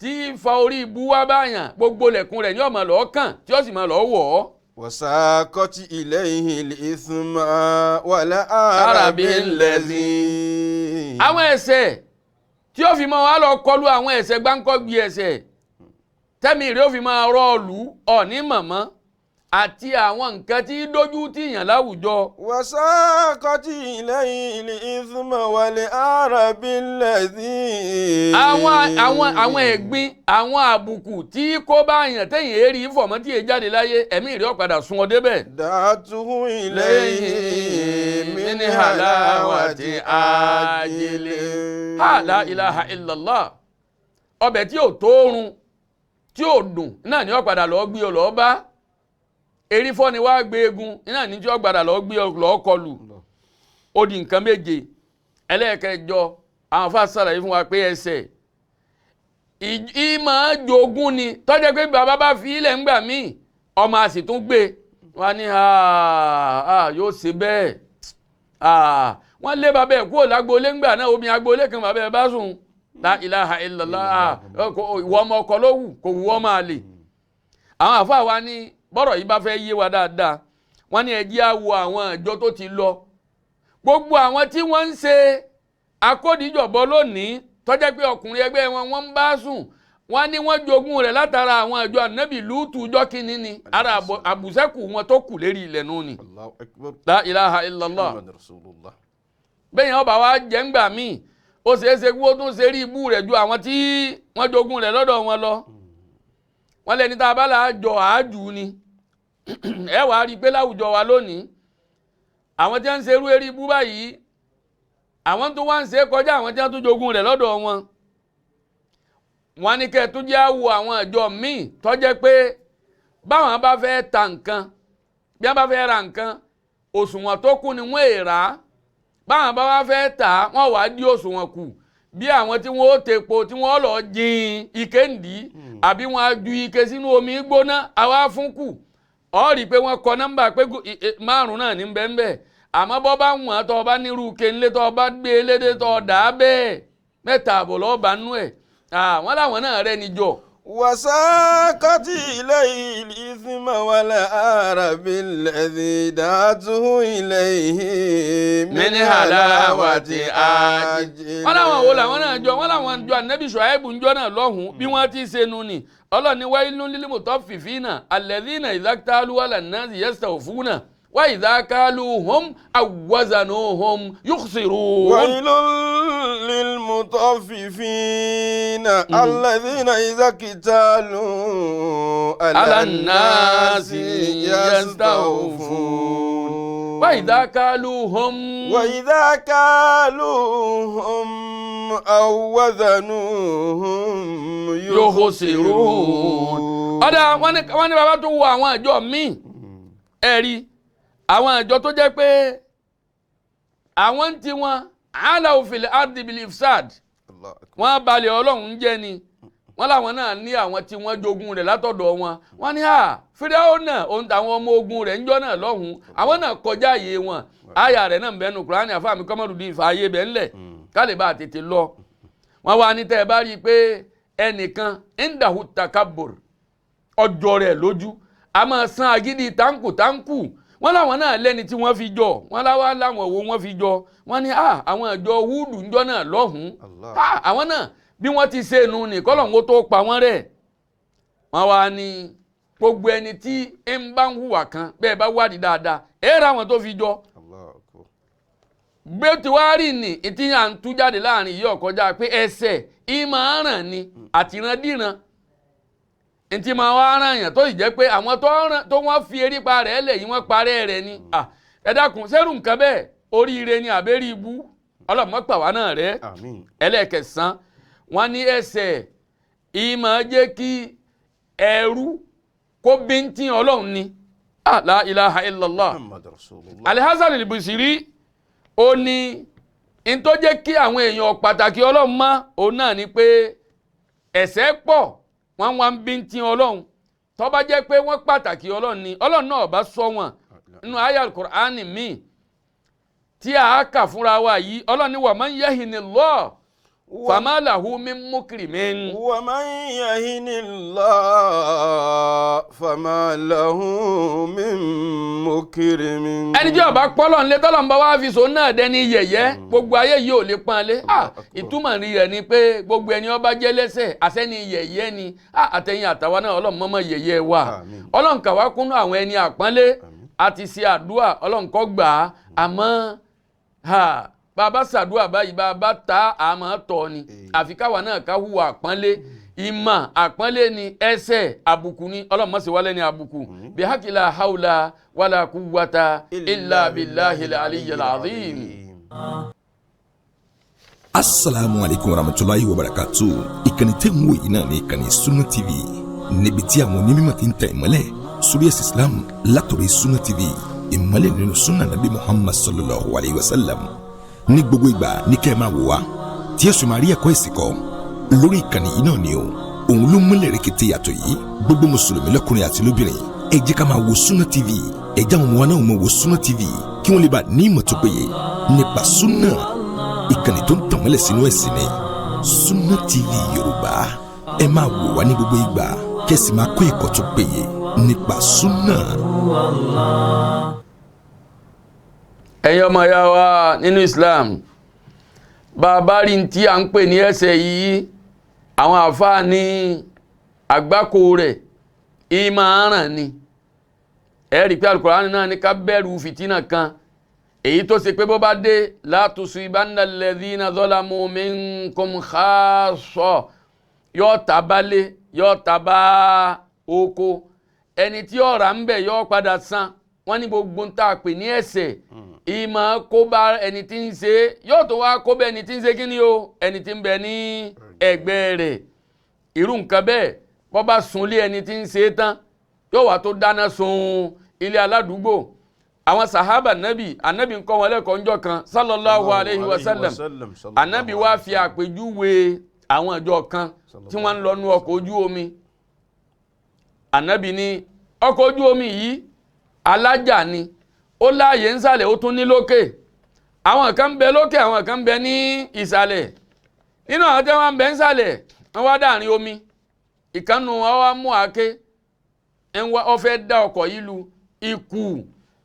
tí fa orí ibú wá báyàn, gbogbo lẹ̀kùn rẹ̀ ni yóò máa lọ́ọ́ kàn tí yóò sì máa lọ́ọ́ wọ̀ ọ́.
Wasaqati ilayhi al-ithma wal arabi allazi.
Àwọn ẹ̀ṣẹ̀ tí ó fi máa wá lọ kọlu àwọn ẹ̀ṣẹ̀ gbáǹkọ́gbì ẹ̀ṣẹ̀ tẹ́mi rẹ̀ ó fi máa rọ́ọ̀lù ọ̀ní mọ̀mọ́ àti àwọn nǹkan tí dójú tìyàn láwùjọ.
Wasaqati ilayhi al-ithma wal arabi allazi.
Àwọn ẹ̀gbin, àwọn àbùkù tí kò bá yàn tẹ̀yìn eré ìfọ̀mọ́ tí èyí jáde láyé, ẹ̀mí rẹ̀ ó padà sun ọ débẹ̀.
Da'atuhu ilayhi min halawati ajilin.
La ilaha illallah. Ọbẹ̀ tí ò tóorun tí ò dùn náà ni ó padà lọ́ọ́ gbé ọ lọ́ọ́ bá. Erí fọ́ ni wàá gbé egun náà ní tí ó gbàdà lọ́ọ́ gbé ọ lọ́ọ́ kọlù. Ó di nǹkan méje. Ẹlẹ́ẹ̀kẹjọ, àwọn afá sàlàyé fún wa pé ẹsẹ̀ ìmọ̀ jogún ni tọ́jà pé bàbá bá fi ilẹ̀ ńgbà míì ọmọ a sì tún gbé wọn ní yóò ṣe bẹ́ẹ̀. Wọ́n lé bàbá ẹ̀ kúrò lágboolé ńgbà náà, omi agboolé kan bàbá ẹ̀ bá sùn. La ilaha illallah. Ìwọ ọmọ ọkọ ló wù, kò wù ọmọ àlè. Àwọn àfáà wa ní bọ́rọ̀ yìí bá fẹ́ yé wa dáadáa, wọ́n ní ẹ jẹ́ á wo àwọn ìjọ tó ti lọ, gbogbo àwọn tí wọ́n ń ṣe akódìjọ̀bọ lónìí, tó jẹ́ pé ọkùnrin ẹgbẹ́ wọn wọ́n ń bá sùn, wọ́n ní wọ́n jogún rẹ̀ látara àwọn ìjọ ànábì Lútù jọ́ kínní ni, ara àbùsẹ́kù wọn tó kù lérí ilẹ̀ nù ni.
Allahu akbar.
La ilaha illallah.
Muhammad rasulullah.
Bẹ́ẹ̀ yẹn ọba wa jẹ́ ńgbà míì, ó ṣeé ṣe kí wọ́n tún ṣe rí ibú rẹ̀ ju àwọn tí wọ́n jogún rẹ̀ lọ́dọ̀ wọn lọ. Wọ́n lẹ́ni tá a bá là á jọ àájù ni. Ẹ wàá rí i pé láwùjọ wa lónìí, àwọn tí wọ́n ń ṣerú eré ibú báyìí, àwọn tó wá ń ṣe kọjá àwọn tí wọ́n tún jogún rẹ̀ lọ́dọ̀ wọn. Wọ́n ní kẹ́ ẹ tún jẹ́ àwò àwọn ìjọ míì tó jẹ́ pé báwọn bá fẹ́ ta nǹkan, bí wọ́n bá fẹ́ ra nǹkan, òṣùwọ̀n tó kún ni wọ́n èèrà. Báwọn bá wá fẹ́ tà á, wọ́n wàá dí òṣùwọ̀n kù, bí àwọn tí wọ́n ó tepo tí wọ́n lọ jin ike ń dì í, àbí wọ́n á ju ike sínú omi gbóná àwa fún kù. Ọ rí i pé wọ́n kọ nọ́mbà pé 5 náà ní bẹ́ẹ̀, àmọ́ bọ́ bá wọ̀n tó bá nírú ike ńlé tó bá gbé lédè tó dà á bẹ́ẹ̀, 3.5 lọ́ọ́ bá nú ẹ̀. Wọ́n láwọn náà rẹ́ ni jọ.
وساقت إليه الإثم والعار بالذي دعته إليه
من حلاوة عاجل. Wọ́n láwọn wo làwọn náà jọ? Wọ́n láwọn jọ ànábì Ṣuaibu ńjọ́ náà lọ́hùn-ún bí wọ́n ti ṣe nu ni. Ọlọ́ni wailun lil mutaffifina alladhina idha iktalu ala nnasi yastawfuna wa idha kaluhum aw wazanuhum yukhsirun.
ويل للمطففين الذين إذا اكتالوا
على الناس
يستوفون
وإذا كالوهم
وإذا كالوهم أو وزنوهم
يخسرون. Ọ̀dà wọ́n ní bàbá tó wo àwọn àjọ míì, ẹ̀rí àwọn àjọ tó jẹ́ pé àwọn ń ti wọn aláwọ̀ fil ardi bil ifsad, wọ́n balẹ̀ Ọlọ́run jẹ́ ni. Wọ́n láwọn náà ní àwọn tí wọ́n jogún rẹ̀ látọ̀dọ̀ wọn. Wọ́n ní Fíráúnà òun tàwọn ọmọ ogun rẹ̀ ńjọ́ náà lọ́hùn-ún, àwọn náà kọjá àyè wọn. Àyà rẹ̀ náà ń bẹnu Kùránì, àfàmì kọ́mọ́dù dín ìfà ayé bẹ́ẹ̀ ńlẹ̀ ká lè bá a tètè lọ. Wọ́n wá ní tẹ́ ẹ bá rí i pé ẹnìkan indahu takabur, ọjọ́ rẹ̀ lójú, a máa san agídí táǹkù táǹkù. Wọ́n láwọn náà lẹ́ni tí wọ́n fi jọ, wọ́n láwọn láwọn wo wọ́n fi jọ. Wọ́n ní àwọn ìjọ Húdù ńjọ́ náà lọ́hùn-ún, àwọn náà bí wọ́n ti ṣe nu ní kọ́lọ́hún tó pa wọ́n rẹ̀. Wọ́n wá ní gbogbo ẹni tí ń bá ń hùwà kan bẹ́ẹ̀ bá wádìí dáadáa, ẹ ra àwọn tó fi jọ. Gbé tí wàá rì ní ìtí à ń tú jáde láàrin yìí ọ̀kọjá pé ẹsẹ̀ ìmọ̀ aràn ni àtìrandíran ntí máa wá ràn yàn, tó sì jẹ́ pé àwọn tó wọ́n fi erípa rẹ̀ lẹ̀ yìí wọ́n parẹ́ rẹ̀ ni. Ẹ dákun, sẹ́rù nǹkan bẹ́ẹ̀ oríire ni àbẹ́rí ibú? Ọlọ́mọ pàwá náà rẹ̀. Ẹlẹ́ẹ̀kẹsàn, wọ́n ní ẹsẹ̀ ìmọ̀ jẹ́ kí ẹrú kó bíntín Ọlọ́run ni. La ilaha illallah. Al-Hasan al-Basri ó ní n tó jẹ́ kí àwọn èèyàn pàtàkì Ọlọ́run mọ́ òun náà ni pé ẹ̀ṣẹ̀ pọ̀, wọ́n wá ń bíntín Ọlọ́run. Tó bá jẹ́ pé wọ́n pàtàkì Ọlọ́run ni, Ọlọ́run náà bá sọ wọn nínú àyá al-Qur'ani míì tí a kà fúnra wa yìí. Ọlọ́run ní wa man yahinillah fama lahu min mukrimin.
Wa man yahinillah fama lahu min mukrimin.
Ẹni tí ó bá pọ́lọ̀ ńlẹ̀ tọ́lọ̀ ń bá wá fi sòun náà dẹni yẹ̀yẹ́, gbogbo ayé yìí ò lè pọ́n lé. Ìtumọ̀ rẹ̀ ni pé gbogbo ẹni ó bá jẹ́ lẹ́sẹ̀ àsẹ́ni yẹ̀yẹ́ ni. Àtẹ̀yìn àtàwa náà Ọlọ́run mọ́mọ́ yẹ̀yẹ́ wa. Ọlọ́run kà wá kúnnú àwọn ẹni àpọ́nlé. Àti ṣe àdúrà Ọlọ́run kó gbà á. Àmọ́ bàbá ṣàdúrà báyìí, bàbá ta àmọ́ tọ́ ni. Àfi káwa náà ká hùwà àpọ́nlé. Ìmọ̀ àpọ́nlé ni, ẹsẹ̀ àbùkù ni. Ọlọ́run má ṣe wá lẹ́ni àbùkù. Bihakila haula wala quwwata illa billahil aliyyil azim.
Asalaamu alaykum warahmatulahi wabarakatu. Ìkànnì tẹ́ ń wò yìí náà ní ìkànnì Sunna TV, níbi tí àwọn onímọ̀ ti ń tẹ̀ ìmọ́lẹ̀ sórí ẹ̀sìn Islam látọ̀rọ̀ Sunna TV, ìmọ́lẹ̀ nínú sunna nabi Muhammad sallallahu alayhi wa sallam. Ní gbogbo ìgbà ní kẹ́ ẹ máa wò wá tí ẹ sì máa rí ẹ̀kọ́ ẹ̀sìn kọ́ lórí ìkànnì yìí náà ni o. Òun ló múlẹ̀ rẹ̀kẹ̀tẹ̀ yàtọ̀ yìí. Gbogbo mùsùlùmí lọ́kùnrin àti lóbìnrin, ẹ jẹ́ ká máa wo Sunna TV. Ẹ jẹ́ àwọn ọmọ wa náà máa wo Sunna TV kí wọ́n lè bá ní ìmọ̀ tó péye nípa sunna. Ìkànnì tó ń tàn mọ́lẹ̀ sínú ẹ̀sìn ni. Sunna TV Yorùbá, ẹ máa wò wá ní gbogbo ìgbà, kẹ́sì máa kọ́ ẹ̀kọ́ tó péye nípa Sunna.
Ẹ̀yin ọmọ ìyá wa nínú Islam, bàbá rí n tí à ń pè ní ẹ̀ṣẹ̀ yìí, àwọn àfáà ní àgbákò rẹ̀ ìmọ̀ aràn ni. Ẹ rí i pé Al-Qur'an náà ní ká bẹ̀rù fìtínà kan, èyí tó ṣe pé bó bá dé, la tusibanna alladhina zalamu minkum khassa, yóò ta balẹ̀, yóò ta bá oko, ẹni tí ọ̀rà ń bẹ̀ yóò padà san. Wọ́n ní gbogbo ń tà pè ní ẹ̀ṣẹ̀, ìmọ̀ kó bá ẹni tí ń ṣe, yóò tó wá kó bá ẹni tí ń ṣe kíni o, ẹni tí ń bẹ ní ẹgbẹ́ rẹ̀. Irú nǹkan bẹ́ẹ̀, bọ́ bá sunlé ẹni tí ń ṣe é tán, yóò wá tó dáná sun ilé aládùúgbò. Àwọn sahaba nabi, anabi ń kọ́ wọn lẹ́kọ̀ọ́ ńjọ́ kan, sallallahu alayhi wa sallam. Anabi wá fi àpèjúwe àwọn ìjọ kan tí wọ́n ń lọ nú ọkọ̀ ojú omi. Anabi ní ọkọ̀ ojú omi yìí alájà ni, ó láàyè ńsàlẹ̀, ó tún ní lókè. Àwọn kan ń bẹ lókè, àwọn kan ń bẹ ní ìsàlẹ̀. Nínú àwọn tí wọ́n ń bẹ ńsàlẹ̀, wọ́n wá dàrin omi. Ìkànnù wọn wá mú àáké, ó fẹ́ dá ọkọ̀ yìí lu ikú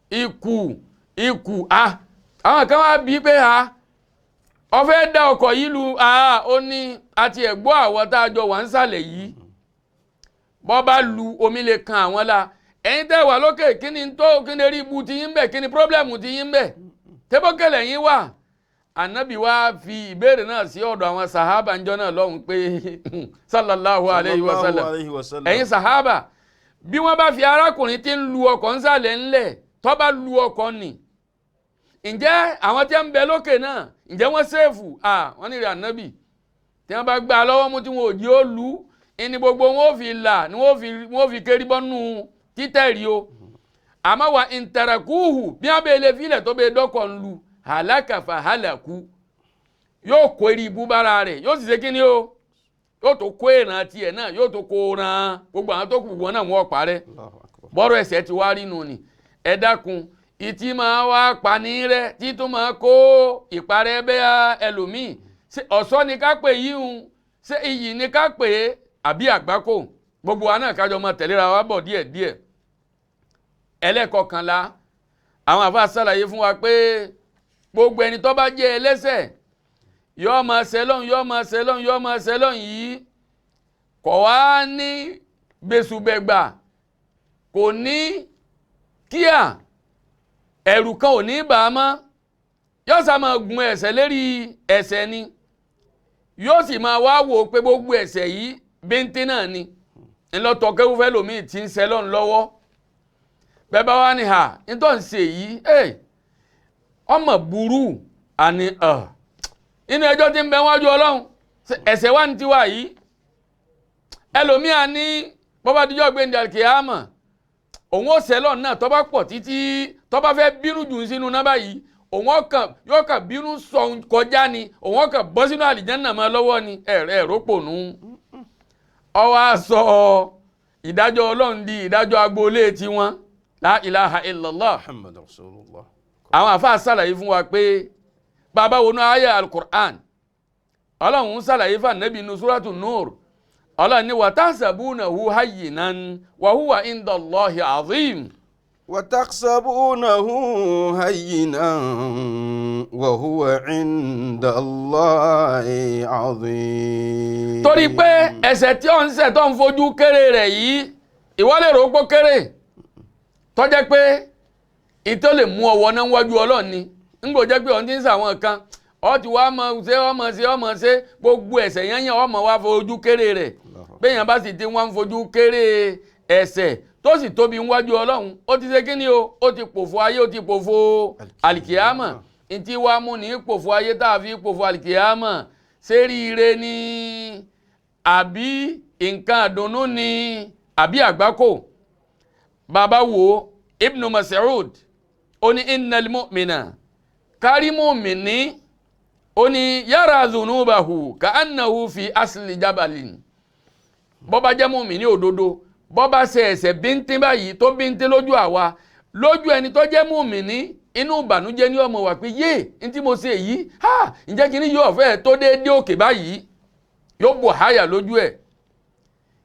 ikú ikú. A àwọn kan wá bí pé a ó fẹ́ dá ọkọ̀ yìí lu a, ó ní àti ẹ̀gbọ́ àwọn tá a jọ wà ńsàlẹ̀ yìí, bọ́ bá lu omi lè kan àwọn la. Ẹ̀yin tẹ́ wà lókè, kí ni tó, kí ni rí ibu ti yín bẹ̀, kí ni pírọ́blẹ̀mù ti yín bẹ̀, tẹ́bọ́kẹ̀lẹ̀ yín wà? Ànábì wá fi ìbéèrè náà sí ọ̀dọ̀ àwọn sàhábà ńjọ́ náà lọ́hùn pé sallallahu alayhi wa sallam, ẹ̀yin sàhábà, bí wọ́n bá fi arákùnrin tí ń lu ọkọ̀ ńsàlẹ̀ ńlẹ̀, tó bá lu ọkọ̀ nì, ǹjẹ́ àwọn tí ń bẹ lókè náà, ǹjẹ́ wọ́n sèfù? Wọ́n ní rẹ̀ ànábì, tí wọ́n bá gbá lọ́wọ́ mú tí wọn ò jí ó lu, ìní gbogbo wọn ò fi là ni wọ́n ò fi kérí bọ́nú títẹ̀rí o. Àmọ́ wa ntẹ̀rẹ̀kúhù, bí wọ́n bẹ lè filẹ̀ tó bẹ dọ́kọ̀ ń lu, hàlákàfà hàlàkú, yóò kó eré ibú bára rẹ̀, yóò sì ṣe kí ni o, yóò tó kó ìran tiẹ̀ náà, yóò tó kó ran gbogbo àwọn tó kù wọn náà wọ́n parẹ́. Bọ́rọ̀ ẹ̀ṣẹ̀ ti wá rí nu ni. Ẹ dákun, ìtì máa wá pani rẹ, títún máa kó ìparẹ́ bẹ́ẹ̀ ẹlòmíì, ọ̀ṣọ́ ni ká pè yíhun, ṣé iyì ni ká pè é àbí àgbákò? Gbogbo wa náà kájọ máa tẹ̀léra wa bọ̀ díẹ̀díẹ̀. Ẹlẹ́kọ̀ọ́kànlá, àwọn àfa ṣàlàyé fún wa pé gbogbo ẹni tó bá jẹ́ ẹlẹ́ṣẹ̀, yóò máa ṣe lọ́hùn, yóò máa ṣe lọ́hùn, yóò máa ṣe lọ́hùn yìí, kò wá ní gbèsùbẹ̀gbà, kò ní kíá, ẹ̀rù kan ò ní bà á mọ́, yóò sá máa gun ẹ̀ṣẹ̀ lérí ẹ̀ṣẹ̀ ni, yóò sì máa wá wò pé gbogbo ẹ̀ṣẹ̀ yìí bíntín náà ni. Ńlọtọ kéwúfẹ́ lomi tí ń ṣe lọ́n lọ́wọ́. Bẹ́ẹ̀ bá wá ní ha nítorí ń ṣe yìí, ọmọ burú àní inú ẹjọ́ tí ń bẹ wájú Ọlọ́run, ẹ̀ṣẹ̀ wá ní tiwa yìí. Ẹlòmíà ní bọ́bá díjọ́ gbẹ̀ndẹ̀ àkèámọ̀, òun ó ṣe lọ́n náà, tó bá pọ̀ títí, tó bá fẹ́ bínú jù sínú náà báyìí, òun ọkàn yóò kàn bínú sọ kọjá ni, òun ọkàn bọ́ sínú àlìjánnà mọ́ lọ́wọ́ ni. Ẹ̀rọ pònú ó wá sọ ìdájọ́ Ọlọ́run di ìdájọ́ agboolé tiwọn. La ilaha illallah.
Muhammad Rasulullah.
Àwọn àfáà ṣàlàyé fún wa pé bàbá wọnú ayé al-Qur'an, Ọlọ́run ṣàlàyé fún Ànábì inú suratu Nur, Ọlọ́run ní wa tahsabunahu hayyinan wa huwa inda Allahi azim.
Wa tahsabunahu hayyinan wa huwa inda Allahi azim.
Torí pé ẹ̀ṣẹ̀ tí ó ń ṣẹ̀ tó ń fojú kéré rẹ̀ yìí, ìwọ lè rò ó pó kéré, tó jẹ́ pé ìtọ́ lè mú ọwọ́ náà wájú Ọlọ́run ni. Ńgbò jẹ́ pé ọ̀n ti ń sàwọn kan, ọ ti wá mọ̀ ṣe ọmọ ṣe ọmọ ṣe gbogbo ẹ̀ṣẹ̀ yẹn yẹn ọmọ wa fojú kéré rẹ̀. Béèyàn bá sì ti wá ń fojú kéré ẹ̀ṣẹ̀ tó sì tóbi níwájú Ọlọ́run, ó ti ṣe kí ni o, ó ti pòfo ayé, ó ti pòfo àlìkìyámà. Ntí wàá mú ní pòfo ayé tá a fi pòfo àlìkìyámà, ṣé ríire ni àbí nǹkan àdùnnú ni àbí àgbákò? Bàbá wo Ibn Mas'ud, ó ní innal mu'mina, kárí mu'mini, ó ní yara dhunubahu ka annahu fi asli jabalin. Bó bá jẹ́ mu'mini òdodo, bó bá ṣe ẹ̀ṣẹ̀ bíntín báyìí tó bíntín lójú àwa, lójú ẹni tó jẹ́ mu'mini, inú ìbànújẹ́ ní ọmọ wà pé yé n tí mo ṣe yìí, ha, ǹjẹ́ kí ni yóò fẹ́ tó déédéé òkè báyìí. Yóò bò háyà lójú ẹ̀.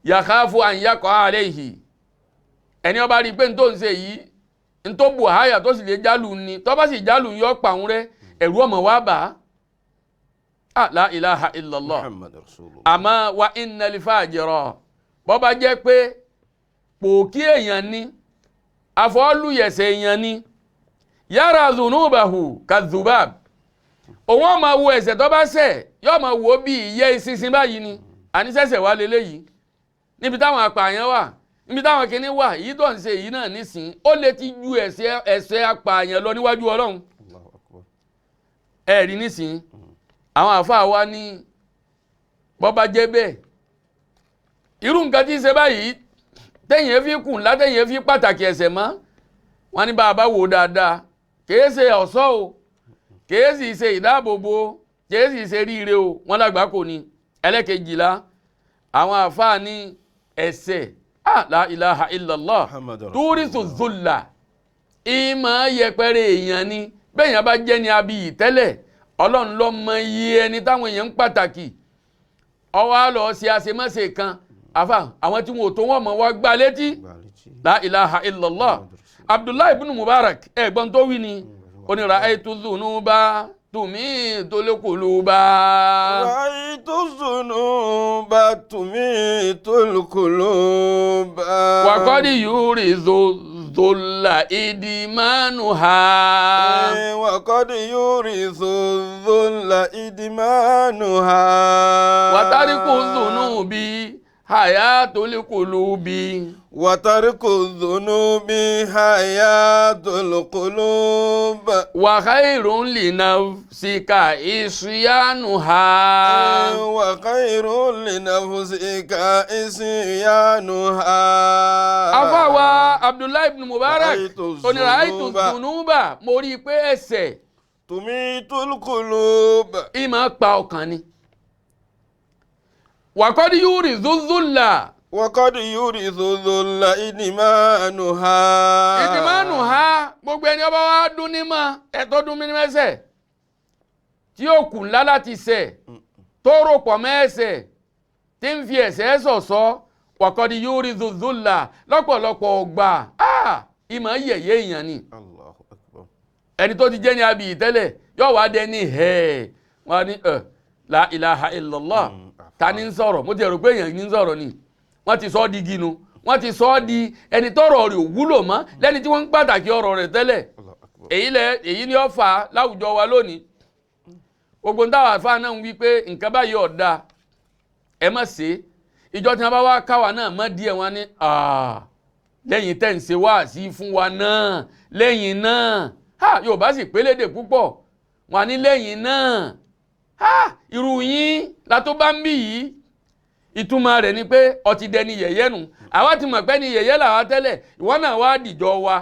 Yàkáfù àyàkọ́ ààrẹ yìí, ẹni ọba rí i pé n tó ń ṣe yìí, n tó bò háyà tó sì lè jálù ni, tó bá sì jálù yọ pàun rẹ, ẹ̀rú ọmọ wa bà á. La ilaha illallah.
Muhammad Rasulullah.
Àmọ́ wa innal fajira, bọ́ bá jẹ́ pé pòkí èèyàn ni, àfọ́lùyẹ̀sẹ̀ èèyàn ni, yàrá zunubahu kadhubab, òun ó máa wo ẹ̀ṣẹ̀ tó bá ṣẹ̀, yóò máa wo bí ìyẹ́ ìsinsin báyìí ni. Àníṣẹ́ṣẹ̀ wá leléyìí níbi táwọn apààyàn wà, níbi táwọn kinní wà, èyí tó ń ṣe èyí náà nísìn, ó lè ti ju ẹ̀ṣẹ̀ apààyàn lọ níwájú Ọlọ́run.
Allahu akbar.
Ẹ̀rí nísìn, àwọn àáfàá wa ní bọ́bá jẹ́ bẹ́ẹ̀, irú nǹkan tí ń ṣe báyìí tẹ̀yìn fi kùn látẹ̀yìn fi pàtàkì ẹ̀ṣẹ̀ mọ́ wọn ní bá a bá wò dáadáa, kìí ṣe ọ̀ṣọ́ o, kìí sì ṣe ìdáàbòbò, kìí sì ṣe ríire o, wọn lágbàá kò ní. Ẹlẹ́kejìlá, àwọn àáfàá ní ẹ̀ṣẹ̀, la ilaha illallah, túrísù zulla, ìmọ̀ yẹpẹrẹ èèyàn ni. Bẹ́ẹ̀ yẹn bá jẹ́ ni abiyì tẹ́lẹ̀, Ọlọ́run ló mọ iye ẹni táwọn èèyàn ń pàtàkì. Ọwọ́ á lọ ṣe àṣemáṣe kan, àfà àwọn tí wọn ò tó wọn mọ̀ wá gbá létí. La ilaha illallah. Abdullahi ibn Mubarak ẹ̀gbọ́n tó wí ni, ó ní ra'aytu dhunuba tumitul quluba.
Ra'aytu dhunuba tumitul quluba.
Wa qad yurizu dhulla idmanuha.
Wa qad yurizu dhulla idmanuha.
Wa tariku dhunubi hayatul qulubi.
Wa tariku dhunubi hayatul qulub.
Wa khairun li nafsika isyanuha.
Wa khairun li nafsika isyanuha.
Afáwa Abdullahi ibn Mubarak ó ní ra'aytu dhunuba, mo rí i pé ẹ̀ṣẹ̀
tumitul qulub,
ìmọ̀ pa ọkàn ni. Wa qad yurizu dhulla.
Wakọ́dù yúri zozola ìdìmánu ha.
Ìdìmánu ha, gbogbo ẹni ọba wa dún ní mọ́ ẹ̀tọ́ dún ní mẹ́sẹ̀ tí ó kù ńlá láti ṣẹ̀, tó rò pọ̀ mẹ́sẹ̀, tí ń fi ẹ̀ṣẹ̀ ṣọ̀ṣọ́. Wakọ́dù yúri zozola, lọ́pọ̀lọpọ̀ ọgbà ìmọ̀ yẹ̀yẹ́ èèyàn ni.
Allahu akbar.
Ẹni tó ti jẹ́ ní abiyì tẹ́lẹ̀ yóò wá dé ní hẹ́ẹ̀ wọ́n á ní la ilaha illallah, ta ni ń sọ̀rọ̀? Mo ti rò pé èèyàn ní ń sọ̀rọ̀ ni. Wọ́n ti sọ ọ́ di ginu, wọ́n ti sọ ọ́ di ẹni tọ́rọ̀ rẹ̀ ò wúlò mọ́, lẹ́ni tí wọ́n ń pàtàkì ọ̀rọ̀ rẹ̀ tẹ́lẹ̀. Èyí ni ó fà á láwùjọ wa lónìí. Gbogbo ń táwọn àfáà náà ń wí pé nǹkan báyìí ọ̀dà, ẹ má ṣe é. Ìjọ tí wọ́n bá wá káwa náà mọ́ díẹ̀, wọn ní lẹ́yìn tẹ́ ń ṣe wáàsí fún wa náà, lẹ́yìn náà Yorùbá sì pélédè púpọ̀, wọn ní lẹ́yìn náà irú yín la tó bá ń bí yìí. Ìtumọ̀ rẹ̀ ni pé ọtí dẹni yẹ̀yẹ́ nu, àwa ti mọ̀ pé ni yẹ̀yẹ́ làwa tẹ́lẹ̀, ìwọ náà wá dìjọ wa.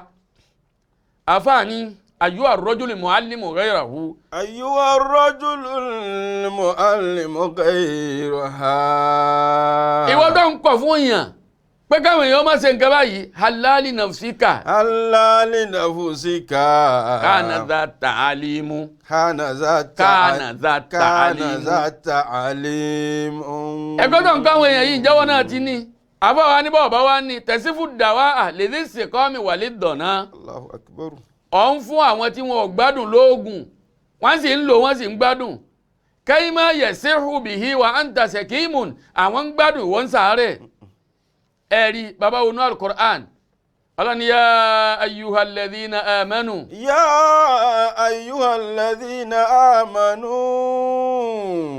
Àfààní ayyuha ar-rajulu mu'allimu ghayrahu.
Ayyuha ar-rajulu mu'allimu ghayraha.
Ìwọ tó ń kọ̀ fún èèyàn pé káwọn èèyàn má ṣe nǹkan báyìí, halali nafsika.
Halali nafsika.
Kana dha ta'alimu.
Kana dha ta'alimu.
Ẹ̀kọ́ tó ń káwọn èèyàn yìí jẹ́wọ́ náà ti ní. Àfọwọ́ ní bọ́ọ̀ bá wá ní tẹ̀sífù dàwa lèdí sèkọ́mi wà lè dọ̀nà.
Allahu akbar.
Ọ̀ ń fún àwọn tí wọn ò gbádùn lóògùn, wọ́n sì ń lò, wọ́n sì ń gbádùn. Kayma yasihu bihi wa anta sakimun, àwọn ń gbádùn, wọ́n ń sàárẹ̀. Ẹ̀rí bàbá wọnú al-Qur'an, Ọlọ́ni yá ayyuhal ladhina amanu.
Yá ayyuhal ladhina amanu.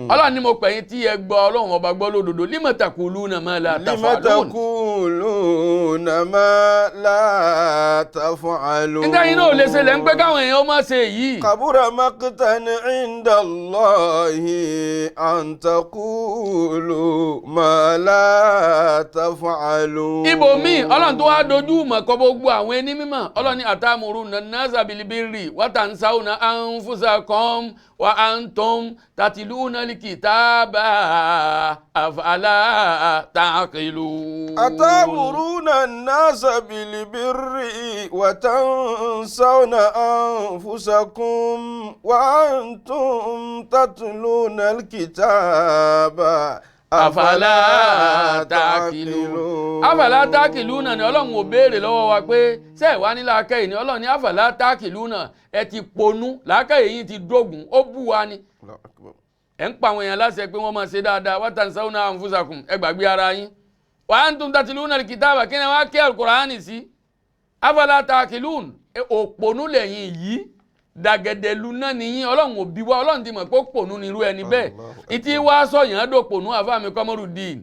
Ọlọ́run ni mo pè yín tí ẹ gbọ́ Ọlọ́run ọba gbọ́ lódodo, lima taquluna ma la taf'alun.
Lima taquluna ma la taf'alun.
Nígbà yín náà ò lè ṣe lẹ́ ń pẹ́ káwọn èèyàn má ṣe yìí.
Kabura maqtan inda Allahi an taqulu ma la taf'alun.
Ibòmíì Ọlọ́run tó wá dojú mọ̀ kọ́ gbogbo àwọn ẹni mímọ́, Ọlọ́run ní atamuruna nasa bilbirri wa tansawna anfusakum wa antum tatluna likitaba afala ta'qilun.
Atamuruna nasa bilbirri wa tansawna anfusakum wa antum tatluna likitaba
Afala ta'qilun. Afala ta'qiluna ni ọlọ́run ò béèrè lọ́wọ́ wa pé ṣé ẹ̀ wá ní làákàyè ni. Ọlọ́run ní afala ta'qiluna, ẹ ti ponú, làákàyè yín ti dógùn, ó bú wa ni. Ẹ̀ ń pa àwọn èèyàn láṣẹ pé wọ́n máa ṣe dáadáa, wa tansawna anfusakum, ẹ gbàgbé ara yín. Wa antum tatluna al-kitaba, kí ni wàá kí al-Qur'ani sí? Afala ta'qilun, òpònú lẹ́yìn yìí, dàgẹ̀dẹ̀lu náà nìyí. Ọlọ́run ò bí wa, ọlọ́run ti mọ̀ pé òpònú ni irú ẹni bẹ́ẹ̀. Ìtí wá sọ̀yàn dòpònú àfàmì Kọ́mọ́rùdín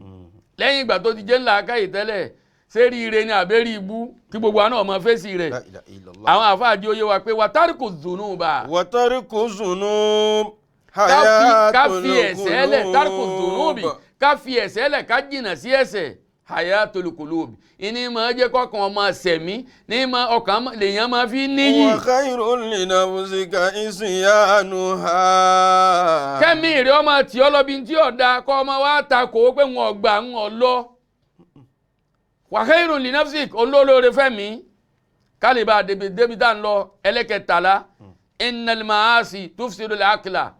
lẹ́yìn ìgbà tó ti jẹ́ ńlá akáyè tẹ́lẹ̀, sẹ́rí ire ni àbẹ́rí ibú kí gbogbo àná ọmọ fèsì rẹ̀. Àwọn àfáàdì oyé wa pé wàtárìkù zùnú bá.
Wàtárìkù zùnú.
Ká fi ẹ̀ṣẹ̀ lẹ̀, tárìkù zùnú bì, ká fi ẹ̀ṣẹ̀ lẹ̀, ká jìnà sí ẹ̀ṣẹ̀. Hayatul qulub ìní máa jẹ́ kọ́kàn ọmọ sẹ̀mí ní máa ọkàn lèèyàn máa fi níyì.
Wa khairun li nafsika isyanuha.
Kẹ́mi ìrẹ́ ọmọ tí ọlọ́bí tí ọ̀dà kọ́ ọmọ wa ta kò ó pé wọn ọgbà ń lọ. Wa khairun li nafsik olólóore fẹ́mi kálíbà débi tá ń lọ. Ẹlẹ́kẹtàlá, innal ma'asi tufsidul aqla,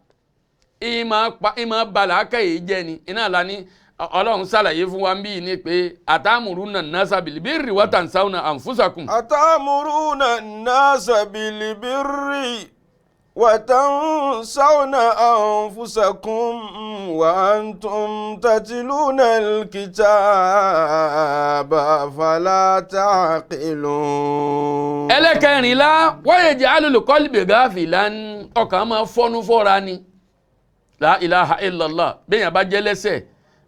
ìmọ̀ bàlákà yìí jẹ́ ni iná lani. Ọlọ́run ṣàlàyé fún wa ń bí ní pé atamuruna nasa bilibirri wa tansawna anfusakum.
Atamuruna nasa bilibirri wa tansawna anfusakum wa antum tatluna al-kitaba fala ta'qilun.
Ẹlẹ́kẹrìnlá, wa yaj'alul qalba ghafilan, ọkàn máa fọ́nú fọ́ra ni. La ilaha illallah, bẹ́ẹ̀ yẹn bá jẹ́ lẹ́sẹ̀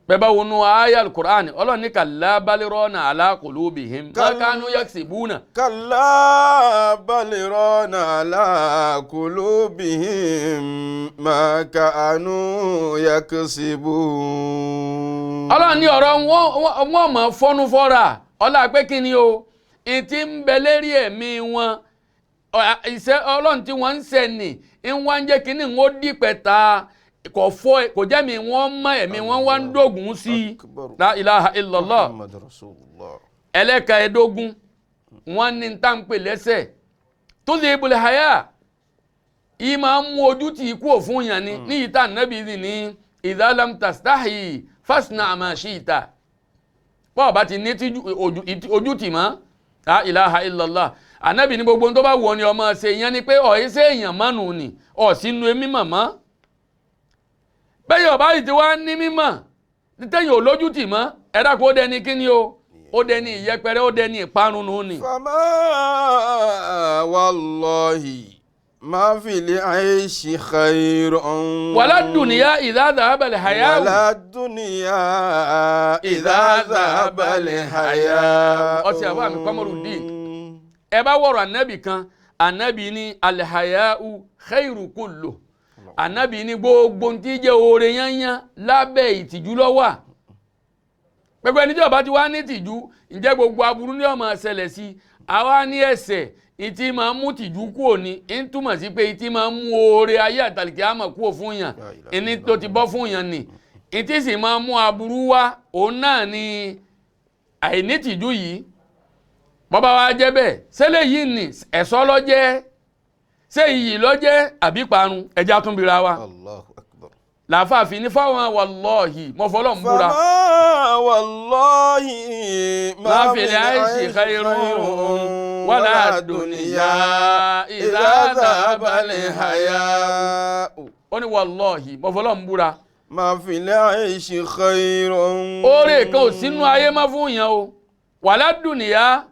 bẹ́ẹ̀ bá wọnú ayé alukur'an, ọlọ́run ní kàlá balirọ́nà ala qulubihim ma kanu yaksibuna.
Kàlá balirọ́nà ala qulubihim ma kanu yaksibun.
Ọlọ́run ní ọ̀rọ̀ wọn mọ̀ fọ́nú fọ́ra, ọlá pé kí ni o ìtì ń bẹ lérí ẹ̀mí wọn, ìṣe ọlọ́run tí wọ́n ń sẹ́ni ń wá ń jẹ́ kí ni ń ó dìpẹ̀ ta kò fọ, kò jẹ́ mi wọ́n mọ ẹ̀mí wọ́n wá ń dógùn sí i. La ilaha illallah. Ẹlẹ́kẹ̀ẹ́dógún, wọ́n ní tá ń pè lẹ́sẹ̀ tó ṣe ibùlẹ̀ hayà, yìí máa ń mú ojú tì í kú òfun yàn ni. Ní ìta nàbí ni idha lam tastahi fasna ma shi'ta, bọ́ọ̀ bá ti ní ojú tì mọ́. La ilaha illallah. Ànábì ní gbogbo tó bá wọ̀ ni ọmọ ṣe, ìyẹn ni pé ọ̀ẹ́ ṣe èèyàn mánu ni ọ̀ sínú èmi màmá bẹ́ẹ̀ ọba yìí ti wá ní mímọ̀ tẹ́yìn ò lójú tì mọ́, ẹ̀dá kó dẹni kíni o, ó dẹni ìyẹpẹrẹ, ó dẹni ìparun nù ni.
Fama wallahi ma fil aishi khairun.
Wala dunya idha dhahaba al-haya'u.
Wala dunya idha dhahaba al-haya'u.
Ọtí àbá mi Kọ́mọ́rùdín, ẹ bá wọ̀rọ̀ ànábì kan, ànábì ní al-haya'u khairu kullu, ànábì ní gbogbo tí jẹ́ oore yányán lábẹ́ ìtìjú ló wà. Pẹ̀pẹ́ ẹni tí ó bá ti wá ní ìtìjú, ǹjẹ́ gbogbo aburú ní ó máa ṣẹlẹ̀ sí i. Àwa ní ẹ̀ṣẹ̀ ìtì máa ń mú ìtìjú kúrò ní, ń túmọ̀ sí pé ìtì máa ń mú oore ayé àtàlìkí àmọ̀ kúrò fún yàn, ìní tó ti bọ́ fún yàn ni. Ìtì sì máa ń mú aburú wá, òun náà ni àìnítìjú yìí. Bọ́bá wa jẹ́ bẹ́ẹ̀, ṣẹlẹ̀ yìí ni ẹ̀ṣọ́ ló jẹ́, ṣé iyì ló jẹ́ àbí parun? Ẹja tún bira wa.
Allahu akbar.
Làáfààfin ní fáwọn wallahi mọ̀fọ́lọ́ ń búra.
Fama wallahi
ma fil aishi khairun wala dunya idha dhahaba al-haya'u. Ó ní wallahi mọ̀fọ́lọ́ ń búra.
Ma fil aishi khairun.
Oore kan ò sínú ayé má fún yẹn o, wala dunya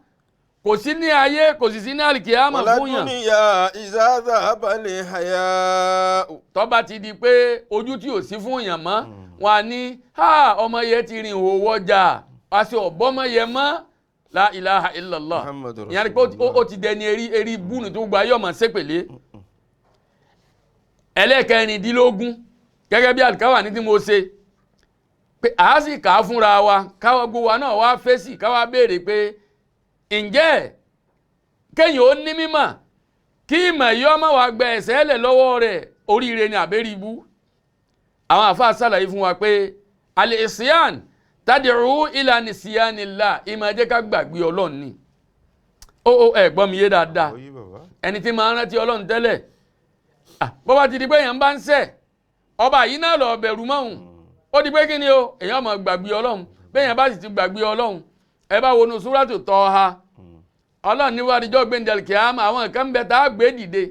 kò sí ní ayé, kò sì sí ní àlìkìyámà fún yàn.
Wala dunya idha dhahaba al-haya'u.
Tó bá ti di pé ojú tí ò sí fún yàn mọ́, wọn á ní ha ọmọ yẹn ti rìn òwò ọjà, àṣẹ ọ̀bọ́mọ yẹn mọ́. La ilaha illallah. Ìyẹn ni pé ó ti dẹni erí búnú tó gba ayé ọmọ sépèlé. Ẹlẹ́kẹrìndínlógún, gẹ́gẹ́ bí àlùkáwà ní tí mo ṣe pé àá sì kà á fúnra wa, káwa gbogbo wa náà wá fèsì, káwa béèrè pé ǹjẹ́ kéèyàn ó ní mímọ̀ kí ìmọ̀ yìí ọmọ wa gba ẹ̀ṣẹ̀ lẹ̀ lọ́wọ́ rẹ̀, oríire ni àbẹ́rí ibú? Àwọn àfáà ṣàlàyé fún wa pé al-isyan tad'u ila nisyanillah, ìmọ̀ jẹ́ ká gbàgbé Ọlọ́run ni. Ó ẹ̀ gbọ́ mi yé dáadáa. Ẹni tí máa ń rántí Ọlọ́run tẹ́lẹ̀, bó bá ti di pé èèyàn bá ń ṣẹ̀, ọba yìí náà lọ bẹ̀rù mọ́hùn, Ó di pé kí ni o, èèyàn máa gbàgbé Ọlọ́run. Bẹ́ẹ̀ bá sì ti gbàgbé Ọlọ́run, ẹ bá wọnú súrátù Tọ́ha, Ọlọ́run níwájú ọjọ́ gbẹ̀ndẹ̀lì kìámà, àwọn kan bẹ tá a gbé dìde.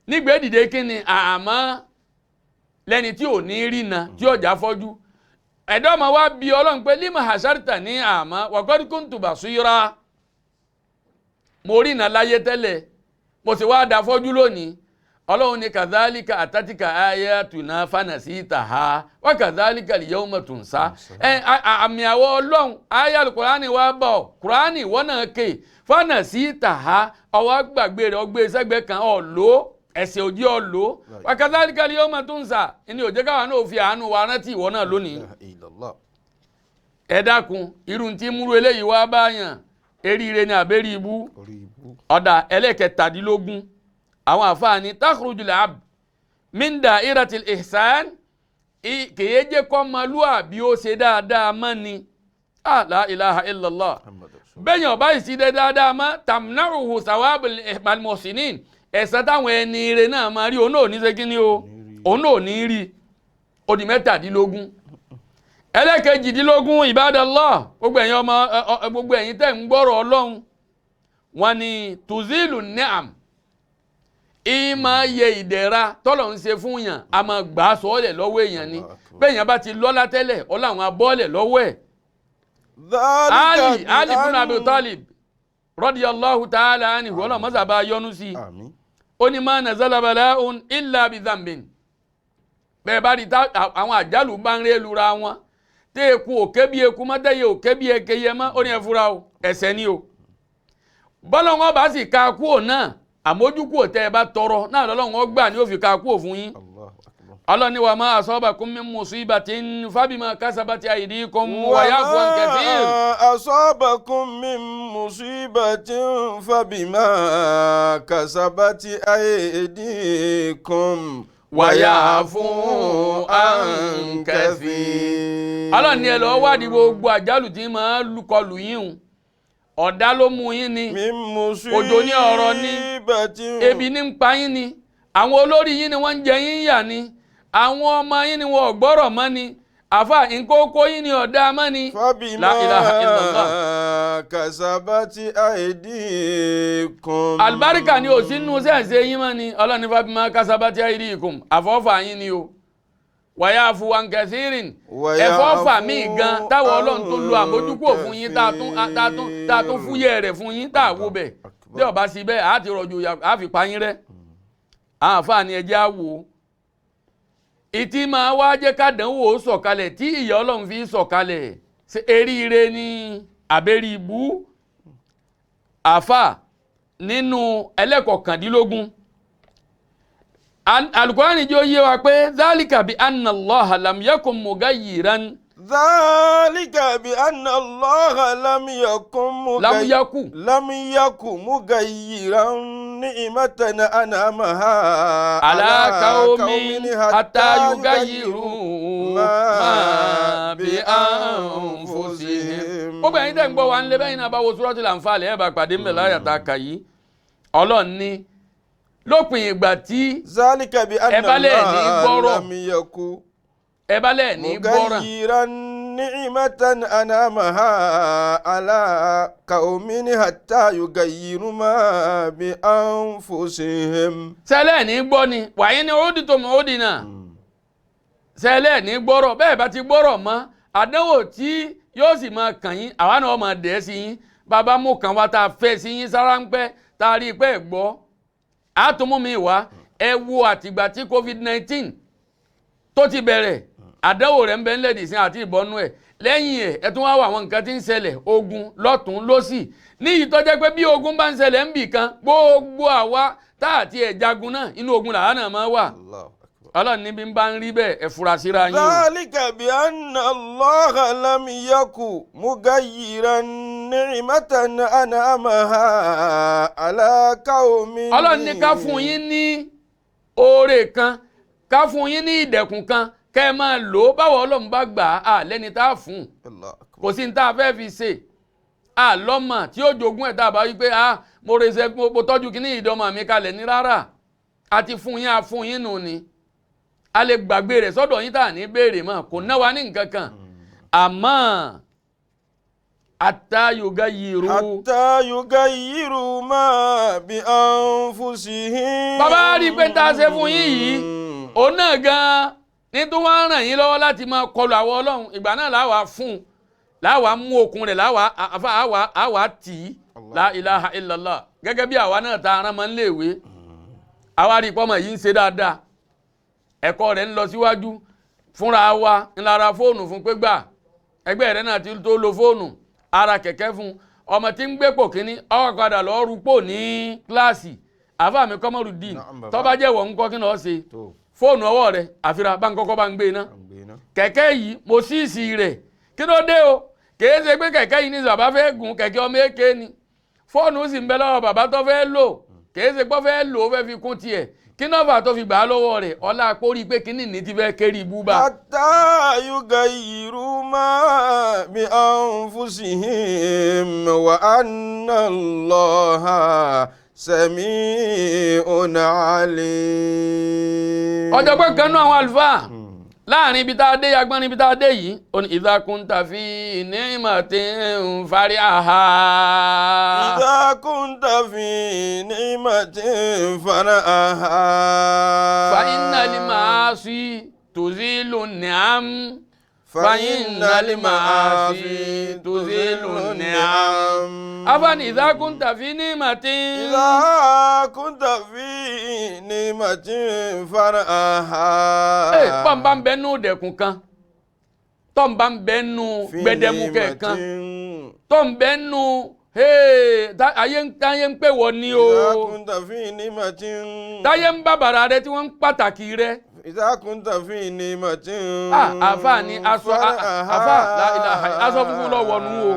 Nígbé dìde kí ni? Àmọ́ lẹ́ni tí ò ní rí na, tí ọjà fọ́jú. Ẹ̀dọ́ ọmọ wa bí Ọlọ́run pé lima hasarta ní àmọ́ waqad kuntu basira, mo rí na láyé tẹ́lẹ̀, mo sì wá da fọ́jú lónìí. Ọlọ́run ní kàdálíkà àtàtìkà ayatuna fanasitaha wa kàdálíkà al-yawma tunsa. Àmì àwọ̀ Ọlọ́run ayé alukùránì wa bọ̀, kùránì wọ́n náà ké fanasitaha, ọwọ́ gbàgbé rẹ̀ ọgbẹ́ sẹ́gbẹ́ kan ọ̀lọ́ ẹ̀sẹ̀ òjì ọ̀lọ́ wa kàdálíkà al-yawma tunsa. Ẹni òjẹ́ káwa náà fi àánú wa rántí ìwọ náà lónìí. Ẹ dákun, irun tí múru eléyìí wá báyàn, eríire ni àbẹ́rí ibú? Ọ̀dà ẹlẹ́kẹtàdínlógún, àwọn àfáàní takhrujul abd min da'iratil ihsan, kìí jẹ́ kọ́mọlúàbí ó ṣe dáadáa mọ́ ni. La ilaha illallah. Bẹ́yàn ọba ìṣiṣẹ́ dáadáa mọ́, tamna'uhu sawabul muhsinin, ẹ̀san táwọn ẹni ire náà máa rí, òun náà ò ní ṣe kíní o, òun náà ò ní rí. Ó di 17. Ẹlẹ́kejìdínlógún, ibadallah, gbogbo ẹ̀yin ọmọ, gbogbo ẹ̀yin tẹ́ ń gbọ́rọ̀ Ọlọ́run, wọn ni tuzilu ni'am, ìmọ̀ yẹ ìdẹ̀ra tọ́lọ̀ ń ṣe fún yàn, a máa gbà á sọ́ọ́lẹ̀ lọ́wọ́ èèyàn ni. Bẹ́ẹ̀ yẹn bá ti lọ́lá tẹ́lẹ̀, ọlá àwọn abọ́ọ̀lẹ̀ lọ́wọ́ ẹ̀. Ali ibn Abi Talib radiyallahu ta'ala anhu, ọlọ́run mọ́sà bá yọ́nú sí i. Ó ní ma nazala bala'un illa bi dhanbin. Bẹ́ẹ̀ bá rí àwọn àjálù bá ń ré lura wọn, tẹ́ eku òkè bí eku mọ́, tẹ́yẹ òkè bí ekeye mọ́, ó ní ẹ fura o, ẹ̀ṣẹ̀ ni o. Bọ́lá wọn bá sì ka kúò náà, àmójúkúò tẹ́ ẹ bá tọrọ náà lọ́lọ́run ó gbà ní ó fi ka kúò fún yín. Ọlọ́run ní wa ma asabakum min musibatin fabima kasabati aydikum wa ya'fu an kathir.
Wa ma asabakum min musibatin fabima kasabati aydikum
wa ya'fu an kathir. Ọlọ́run ní ẹ lọ wádìí gbogbo àjálù tí máa kọlù yín o. Ọ̀dá ló mú yín ni, òjò ní ọ̀rọ̀ ni, ebi ní ń pa yín ni, àwọn olórí yín ni wọ́n ń jẹ yín yà ni, àwọn ọmọ yín ni wọ́n ò gbọ́rọ̀ mọ́ ni, àfa nkókó yín ni ọ̀dá mọ́ ni. La ilaha illallah.
Fabima kasabati aydikum.
Àlùbáríkà ni ò sí nínú sẹ́ǹsẹ̀ yín mọ́ ni. Ọlọ́run ní fabima kasabati aydikum, àfọ́fà yín ni o. Wàyà fún kẹsìrìn, ẹ̀fọ́ fà mí gan táwọn Ọlọ́run tó lo àmójúkò fún yín, tá a tún fúyẹ́ rẹ̀ fún yín, tá a wo bẹ̀ bí ọba sí bẹ́ẹ̀ á ti rọ̀jò, á fi pa yín rẹ́. Àǹfààní ẹjẹ́ á wò ó. Ìtì máa wá jẹ́ kádánwò sọ̀kalẹ̀ tí ìyà Ọlọ́run fi sọ̀kalẹ̀, ṣe eríire ní àbẹ́rí ibú? Àfà nínú ẹlẹ́kọ̀ọ́kàndínlógún, Al-Qur'ani jẹ́ ó yé wa pé dhalika bi anna Allaha lam yakun mughayyiran.
Dhalika bi anna Allaha lam yakun lam yakun mughayyiran ni'matan an'amaha
ala qawmin hatta yughayyiru ma bi anfusihim. Gbogbo ẹ̀yin tẹ́ ń gbọ́ wa ń lé bẹ́yìn náà bá wo Suratul Anfal ẹ̀ bá pàdé mbẹ̀ láyà tá a kà yìí. Ọlọ́run ní lópin ìgbà tí ẹ bá lẹ̀ ní gbọ́rọ̀, ẹ bá lẹ̀ ní gbọ́rọ̀,
mughayyiran ni'matan an'amaha ala qawmin hatta yughayyiru ma bi anfusihim.
Sẹ́lẹ̀ ní gbọ́ ni wàyí ni ó di tòmù ó di náà. Sẹ́lẹ̀ ní gbọ́rọ̀, bẹ́ẹ̀ bá ti gbọ́rọ̀ mọ́, àdánwò tí yóò sì máa kàn yín, àwa náà máa dẹ̀ sí yín. Bàbá mú kàn wá tá a fẹ́ sí yín sára ń pẹ́, tá a rí i pé ẹ̀ gbọ́, àtúmú mi wá. Ẹ wo àtìgbà tí COVID-19 tó ti bẹ̀rẹ̀, àdánwò rẹ̀ ń bẹ ńlẹ̀ dìsín àti ìbọnú ẹ̀. Lẹ́yìn ẹ̀ ẹ tún wá wọ àwọn nǹkan tí ń ṣẹlẹ̀, ogun lọ́tún lọ́sì. Ní ìtọ́jẹ́ pé bí ogun bá ń ṣẹlẹ̀ ń bì kan, gbogbo àwa tá àti ẹ̀ jagun náà, inú ogun làwa náà máa wà. Ọlọ́run níbi ń bá ń rí bẹ́ẹ̀, ẹ fura síra yín o.
Dhalika bi anna Allaha lam yaku mughayyiran ni'matan an'amaha ala qawmin.
Ọlọ́run ní ká fún yín ní oore kan, ká fún yín ní ìdẹ̀kùn kan, kẹ́ ẹ máa lò ó. Báwo Ọlọ́run bá gbà á lẹ́ni tá a fún, kò sí ní tá a fẹ́ fi ṣe. Àlọ́mọ tí ó jogún ẹ̀ tá a bá wí pé mo rẹ̀ mo tọ́jú kí ní ìdánmọ̀ mi kalẹ̀ ní rárá. A ti fún yín, a fún yín nù ni. A lè gbàgbé rẹ̀ sọ́dọ̀ yín tá à ní béèrè mọ́, kò ná wa ní nǹkan kan. Àmọ́ ata yugayiru.
Hatta yugayiru ma bi anfusihim.
Bàbá rí i pé tá a ṣe fún yín yìí, òun náà gan-an ní tó wá ń ràn yín lọ́wọ́ láti máa kọlu àwọn ọlọ́run. Ìgbà náà làwa fún un, làwa mú okun rẹ̀, làwa àfa àwa tì í. La ilaha illallah. Gẹ́gẹ́ bí àwa náà ta aran máa ń léèwé, àwa rí i pọ́mọ yìí ń ṣe dáadáa, ẹ̀kọ́ rẹ̀ ń lọ síwájú, fúnra wa ńlára fóònù fún pé gbà ẹgbẹ́ rẹ̀ náà ti tó lo fóònù, ara kẹ̀kẹ́ fún ọmọ tí ń gbépò kínní, ọkọ̀ padà lọ́ọ́ rúpò ní kíláàsì. Àfa mi Kọ́mọ́rùdín, tó bá jẹ́ wọ̀ ń kọ́ kí náà ṣe fóònù ọwọ́ rẹ̀ àfira bá ń kọ́kọ́ bá ń gbé iná kẹ̀kẹ́ yìí mo síìsì rẹ̀ kí ló dé o? Kìí ṣe pé kẹ̀kẹ́ yìí ní bàbá fẹ́ gùn, kẹ̀kẹ́ ọmọ èké ni, fóònù sì ń bẹ lọ́wọ́ bàbá tó fẹ́ lò, kìí ṣe pé ó fẹ́ lò ó fẹ́ fi kún tiẹ̀. Kí náà fà tó fi gbà á lọ́wọ́ rẹ̀? Ọlá àpórí pé kíní ní ti fẹ́ kéré ibú bá.
Hatta yugayiru ma bi anfusihim wa anna Allaha sami'un alim.
Ọ̀jọ̀gbọ́n kan nú àwọn àlùfáà láàrin ibi tá a dé, agbọ́n ibi tá a dé yìí, ó ní idha kunta fi ni'matin fari'aha.
Idha kunta fi ni'matin fari'aha.
Fa innal ma'asi tuzilu ni'am. Fa innal ma'asi tuzilu ni'am. Afani idha kunta fi ni'matin.
Idha kunta fi ni'matin fari'aha.
Pọ́nba ń bẹ nú dẹ̀kun kan, tọ́nba ń bẹ nú gbẹdẹmukẹ kan, tọ́n bẹ nú ayé ń pè wọ́n ní o.
Idha kunta fi ni'matin.
Táyé ń bàbàrà rẹ tí wọ́n ń pàtàkì rẹ.
Idha kunta fi ni'matin.
Àfa ni aṣọ àfa aṣọ funfun lọ wọnú o.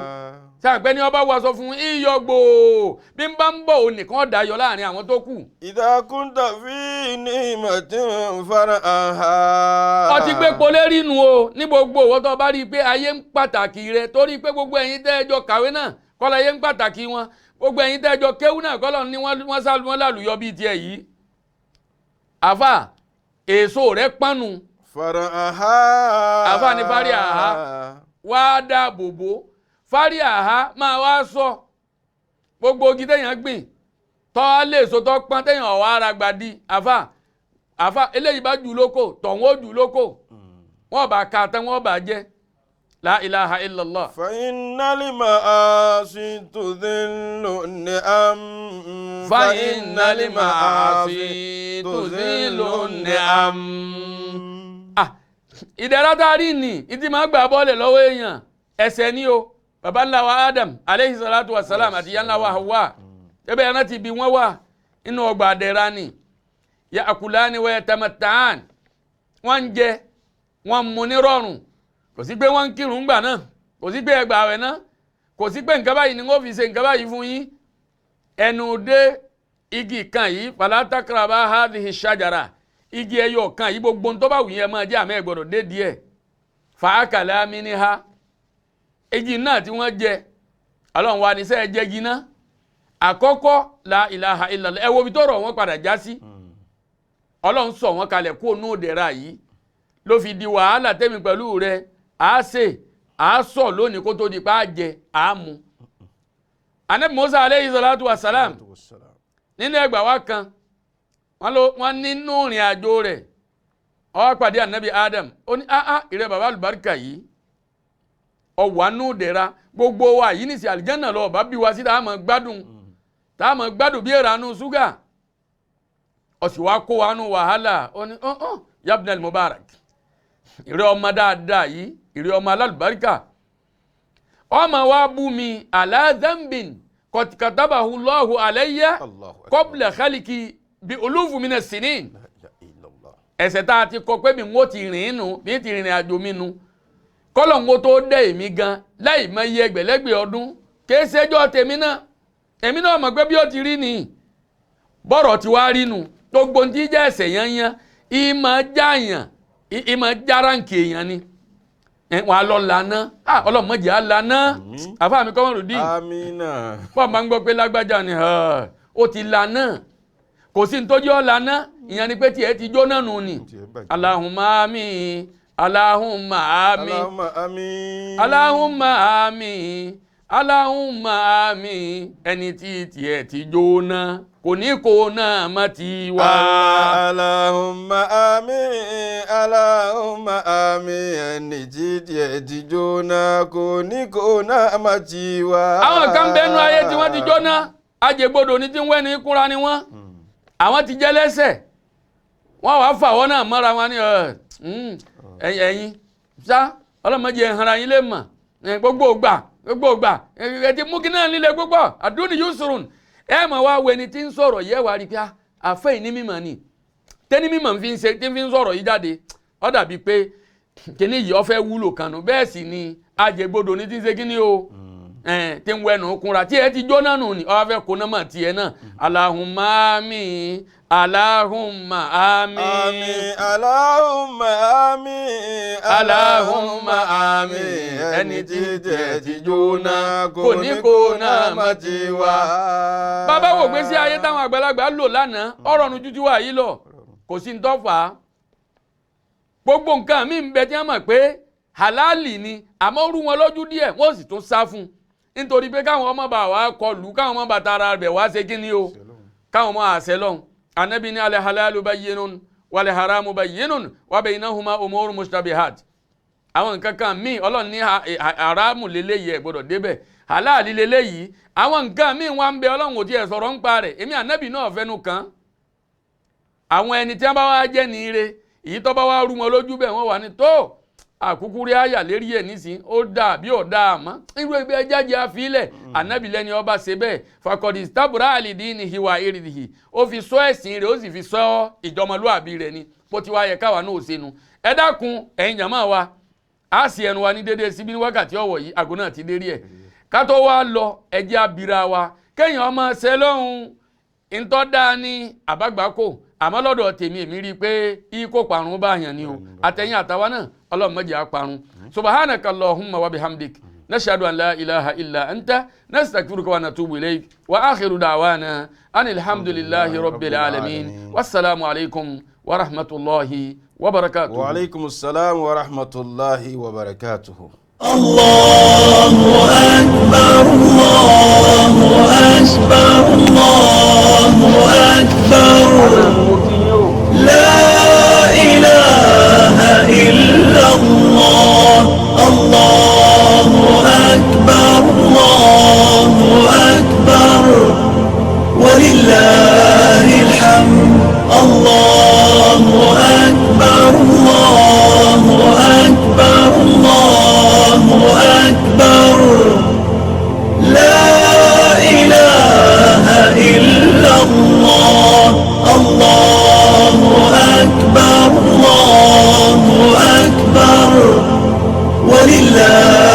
Sàgbẹ́ ni ọba wọ aṣọ fún iyọ̀ gbòò bí n bá ń bọ̀ ònìkan ọ̀dà yọ láàrin àwọn tó kù.
Idha kunta fi ni'matin fari'aha.
Ọtí gbé polérí nu o ní gbogbo òwò tó bá rí i pé ayé ń pàtàkì rẹ, torí pé gbogbo ẹ̀yin tẹ́ ẹ jọ kàwé náà kọ́lá ayé ń pàtàkì wọn, gbogbo ẹ̀yin tẹ́ ẹ jọ kéwú náà kọ́lá ni wọ́n sá wọn lálùyọ bíi tiẹ̀ yìí. Àfà èso rẹ pọ́nnu.
Fari'aha.
Àfà ni fari'aha wá dáàbò bò. Fari'aha máa wá sọ gbogbo igi téèyàn gbìn tọ́ á lè so tọ́ pọ́n téèyàn ọ̀wá ara gbàdí. Àfà àfà eléyìí bá jù lóko tọ̀hún ó jù lóko, wọ́n bá ka tán wọ́n bá jẹ́. La ilaha illallah.
Fa innal ma'asi tudhillu ni'am.
Fa innal ma'asi tudhillu ni'am. Ìdẹ̀ra tá a rí ni ìdí máa gbà bọ́ọ̀lẹ̀ lọ́wọ́ èèyàn ẹsẹ̀ ni o. Baba ńlá wa Adam aleyhi salatu wa salam àti ìyá ńlá wa Hawa ebe ẹran ti bi wọn wà inú ọgbà àdẹ̀ra ni ya'kulani wa yatamatta'an, wọ́n ń jẹ wọ́n ń mu ní rọrùn, kò sí pé wọ́n ń kírun gbà náà, kò sí pé ẹgbà àwẹ̀ náà, kò sí pé nǹkan báyìí ni wọ́n fi ṣe nǹkan báyìí fún yín. Ẹnu dé igi kan yìí, fala taqraba hadhihi shajara, igi ẹyọ kan yìí gbogbo ń tó bá wù yín ẹ máa jẹ àmọ́ ẹ gbọ́dọ̀ dé díẹ̀. Fa'akala minha, igi náà tí wọ́n jẹ, Ọlọ́run wa ní sẹ́ ẹ jẹ́ igi náà àkọ́kọ́. La ilaha illallah. Ẹ wo ibi tó rọ̀ wọ́n padà já sí. Ọlọ́run sọ wọ́n kalẹ̀ kó nú òdẹ̀ra yìí ló fi di wàhálà tẹ́mi pẹ̀lú rẹ̀ á sè á sọ lónìí kó tó di pa á jẹ á mu. Ànábì Mùsá aleyhi salatu wa salam nínú ẹgbàá wa kan wọ́n nínú ìrìn àjò rẹ̀ ó wá pàdé Ànábì Adam, ó ní áá ìrẹ́ bàbá àlùbáríkà yìí ọ̀wánú dẹ̀ra gbogbo wa yìí ní sí àlìjánà lọ ọba bí wa sí tá a máa gbádùn, tá a máa gbádùn bí ìranú ṣúgà, ọ̀sì wa kó wa nù wàhálà. Ó ní ọ̀hún yabnal mubarak, ìrẹ́ ọmọ dáadáa yìí, ìrẹ́ ọmọ alálùbáríkà, ọmọ wa bú mi ala dhanbin qad katabahu Allahu alayya qabla khalqi bi ulufu mina sinin. Ẹ̀ṣẹ̀ tá a ti kọ pé mi ń ti rìn nù bí ti rìnrìn àjò mi nù kọ́lọ̀ ń wo tó dẹ́ èmi gan láì mọ iye ẹgbẹ̀lẹ́gbẹ̀ ọdún kìí ṣẹjọ́ tèmi náà, èmi náà mọ̀ pé bí ó ti rí ni bọ́rọ̀ ti wá rí nu. Gbogbo ní jẹ́ ẹ̀ṣẹ̀ yányán ìmọ̀ jáàyàn ìmọ̀ járáǹkì èèyàn ni wọn á lọ lànà ọlọ́mọdé á lànà. Àfa mi Kọ́mọ́rùdín bọ́ọ̀ máa ń gbọ́ pé lágbájá ni ó ti lànà, kò sí ní tójú ọ̀ lànà, Ìyẹn ni pé tiẹ̀ ti jóná nù ni. Allahumma àmín, Allahumma àmín,
Allahumma àmín,
Allahumma àmín, Allahumma àmín. Ẹni tí tiẹ̀ ti jóná kò ní kó náà má ti wá.
Allahumma àmín, Allahumma àmín. Ẹni tí tiẹ̀ ti jóná kò ní kó náà má ti wá.
Àwọn kan bẹnu ayé tí wọ́n ti jóná, ajẹgbodò ní tí ń wẹ́ni kúnra ni wọ́n. Àwọn ti jẹ́ lẹ́sẹ̀, wọ́n wàá fà wọ́n náà mọ́ra wọn ní ẹ̀yìn ṣá ọlọ́mọdé ẹ̀hànra yín lè mọ̀ gbogbo ògbà gbogbo ògbà ẹ̀ ti mú kí náà líle púpọ̀ àdúnì yusurun. Ẹ mọ̀ wá wo ẹni tí ń sọ̀rọ̀ yẹ wá rí pé àfẹ́ ìní mímọ̀ ni tẹ́ni mímọ̀ fi ń ṣe tí ń fi ń sọ̀rọ̀ yìí jáde, ó dàbí pé kíní yìí ó fẹ́ wúlò kànú. Bẹ́ẹ̀ sì ni ajẹgbodò ní tí ń ṣe kíní o tí ń wẹnu kunra tí ẹ ti jóná nù ni ó fẹ́ kóná mọ̀ tiẹ̀ náà. Allahumma àmín, Allahumma àmín,
àmín, Allahumma àmín,
Allahumma àmín.
Ẹni tí tiẹ̀ ti jóná
kò ní kó náà
má ti wá.
Bàbá wò gbé sí ayé táwọn àgbàlagbà lò lánàá, ọ̀rọ̀ nu jújú wà yìí lọ, kò sí ń tọ́fà. Gbogbo nǹkan mi ń bẹ tí wọ́n mọ̀ pé halali ni, àmọ́ rú wọn lójú díẹ̀, wọ́n sì tún sá fún un nítorí pé káwọn ọmọ bá wa kọlù, káwọn ọmọ bá tara rẹ̀ wá ṣe kí ni o, káwọn ọmọ àṣẹ lọ́hùn. Anabi ní alẹ́ halalu bayyinun wal haramu bayyinun wa baynahuma umuru mushtabihat. Àwọn nǹkan kan míì Ọlọ́run ní haramu lélẹ́yìí ẹ̀ gbọ́dọ̀ débẹ̀, halali lélẹ́yìí. Àwọn nǹkan míì wá ń bẹ Ọlọ́run ò tiẹ̀ sọ̀rọ̀ ń pa rẹ̀, èmi anabi náà fẹ́nu kàn. Àwọn ẹni tí wọ́n bá wá jẹ́ ní ire, èyí tó bá wá rú wọn lójú bẹ́ẹ̀, wọ́n wà ní tó àkúkú rí àyà lérí ẹ̀ nísìn, ó dà bí ó dà àmọ́ irú ẹgbẹ́ jáde àfilẹ̀. Ànábì lẹ́ni ọba ṣe bẹ́ẹ̀ fakọ̀dì tábùrà àlìdí ní hiwa èrìdìhì, ó fi sọ ẹ̀sìn rẹ̀, ó sì fi sọ ìjọmọlúàbí rẹ̀ ni bó ti wá yẹ káwa náà ṣe nu. Ẹ dákun ẹ̀yin jàmáà wa, á sì ẹnu wa ní déédéé síbi ní wákàtí ọ̀wọ̀ yìí, àgọ́ náà ti dérí ẹ̀. Ká tó wá lọ, ẹjẹ́ abira wa kéèyàn ọmọ ṣe lọ́hùn ntọ́ dáa ní àbágbákò. Àmọ́ lọ́dọ̀ tèmi èmi rí i pé ikó parun bá yàn ni o, àtẹ̀yìn àtàwa náà Ọlọ́run má jẹ́ á parun. Subhanaka Allahumma wa bihamdik, nashhadu an la ilaha illa anta, nastaghfiruka wa natubu ilayk, wa akhiru da'wana anil hamdulillahi rabbil alamin, wassalamu alaykum wa rahmatullahi wa barakatuh.
Wa alaykum assalam wa rahmatullahi wa barakatuh.
Allahu akbar, Allahu akbar, Allahu akbar. La ilaha illa Allah, Allahu akbar, Allahu akbar. Walillahi alhamd, Allahu akbar, Allahu akbar, Allahu akbar. La ilaha illa Allah, Allahu akbar, Allahu akbar. Walillahi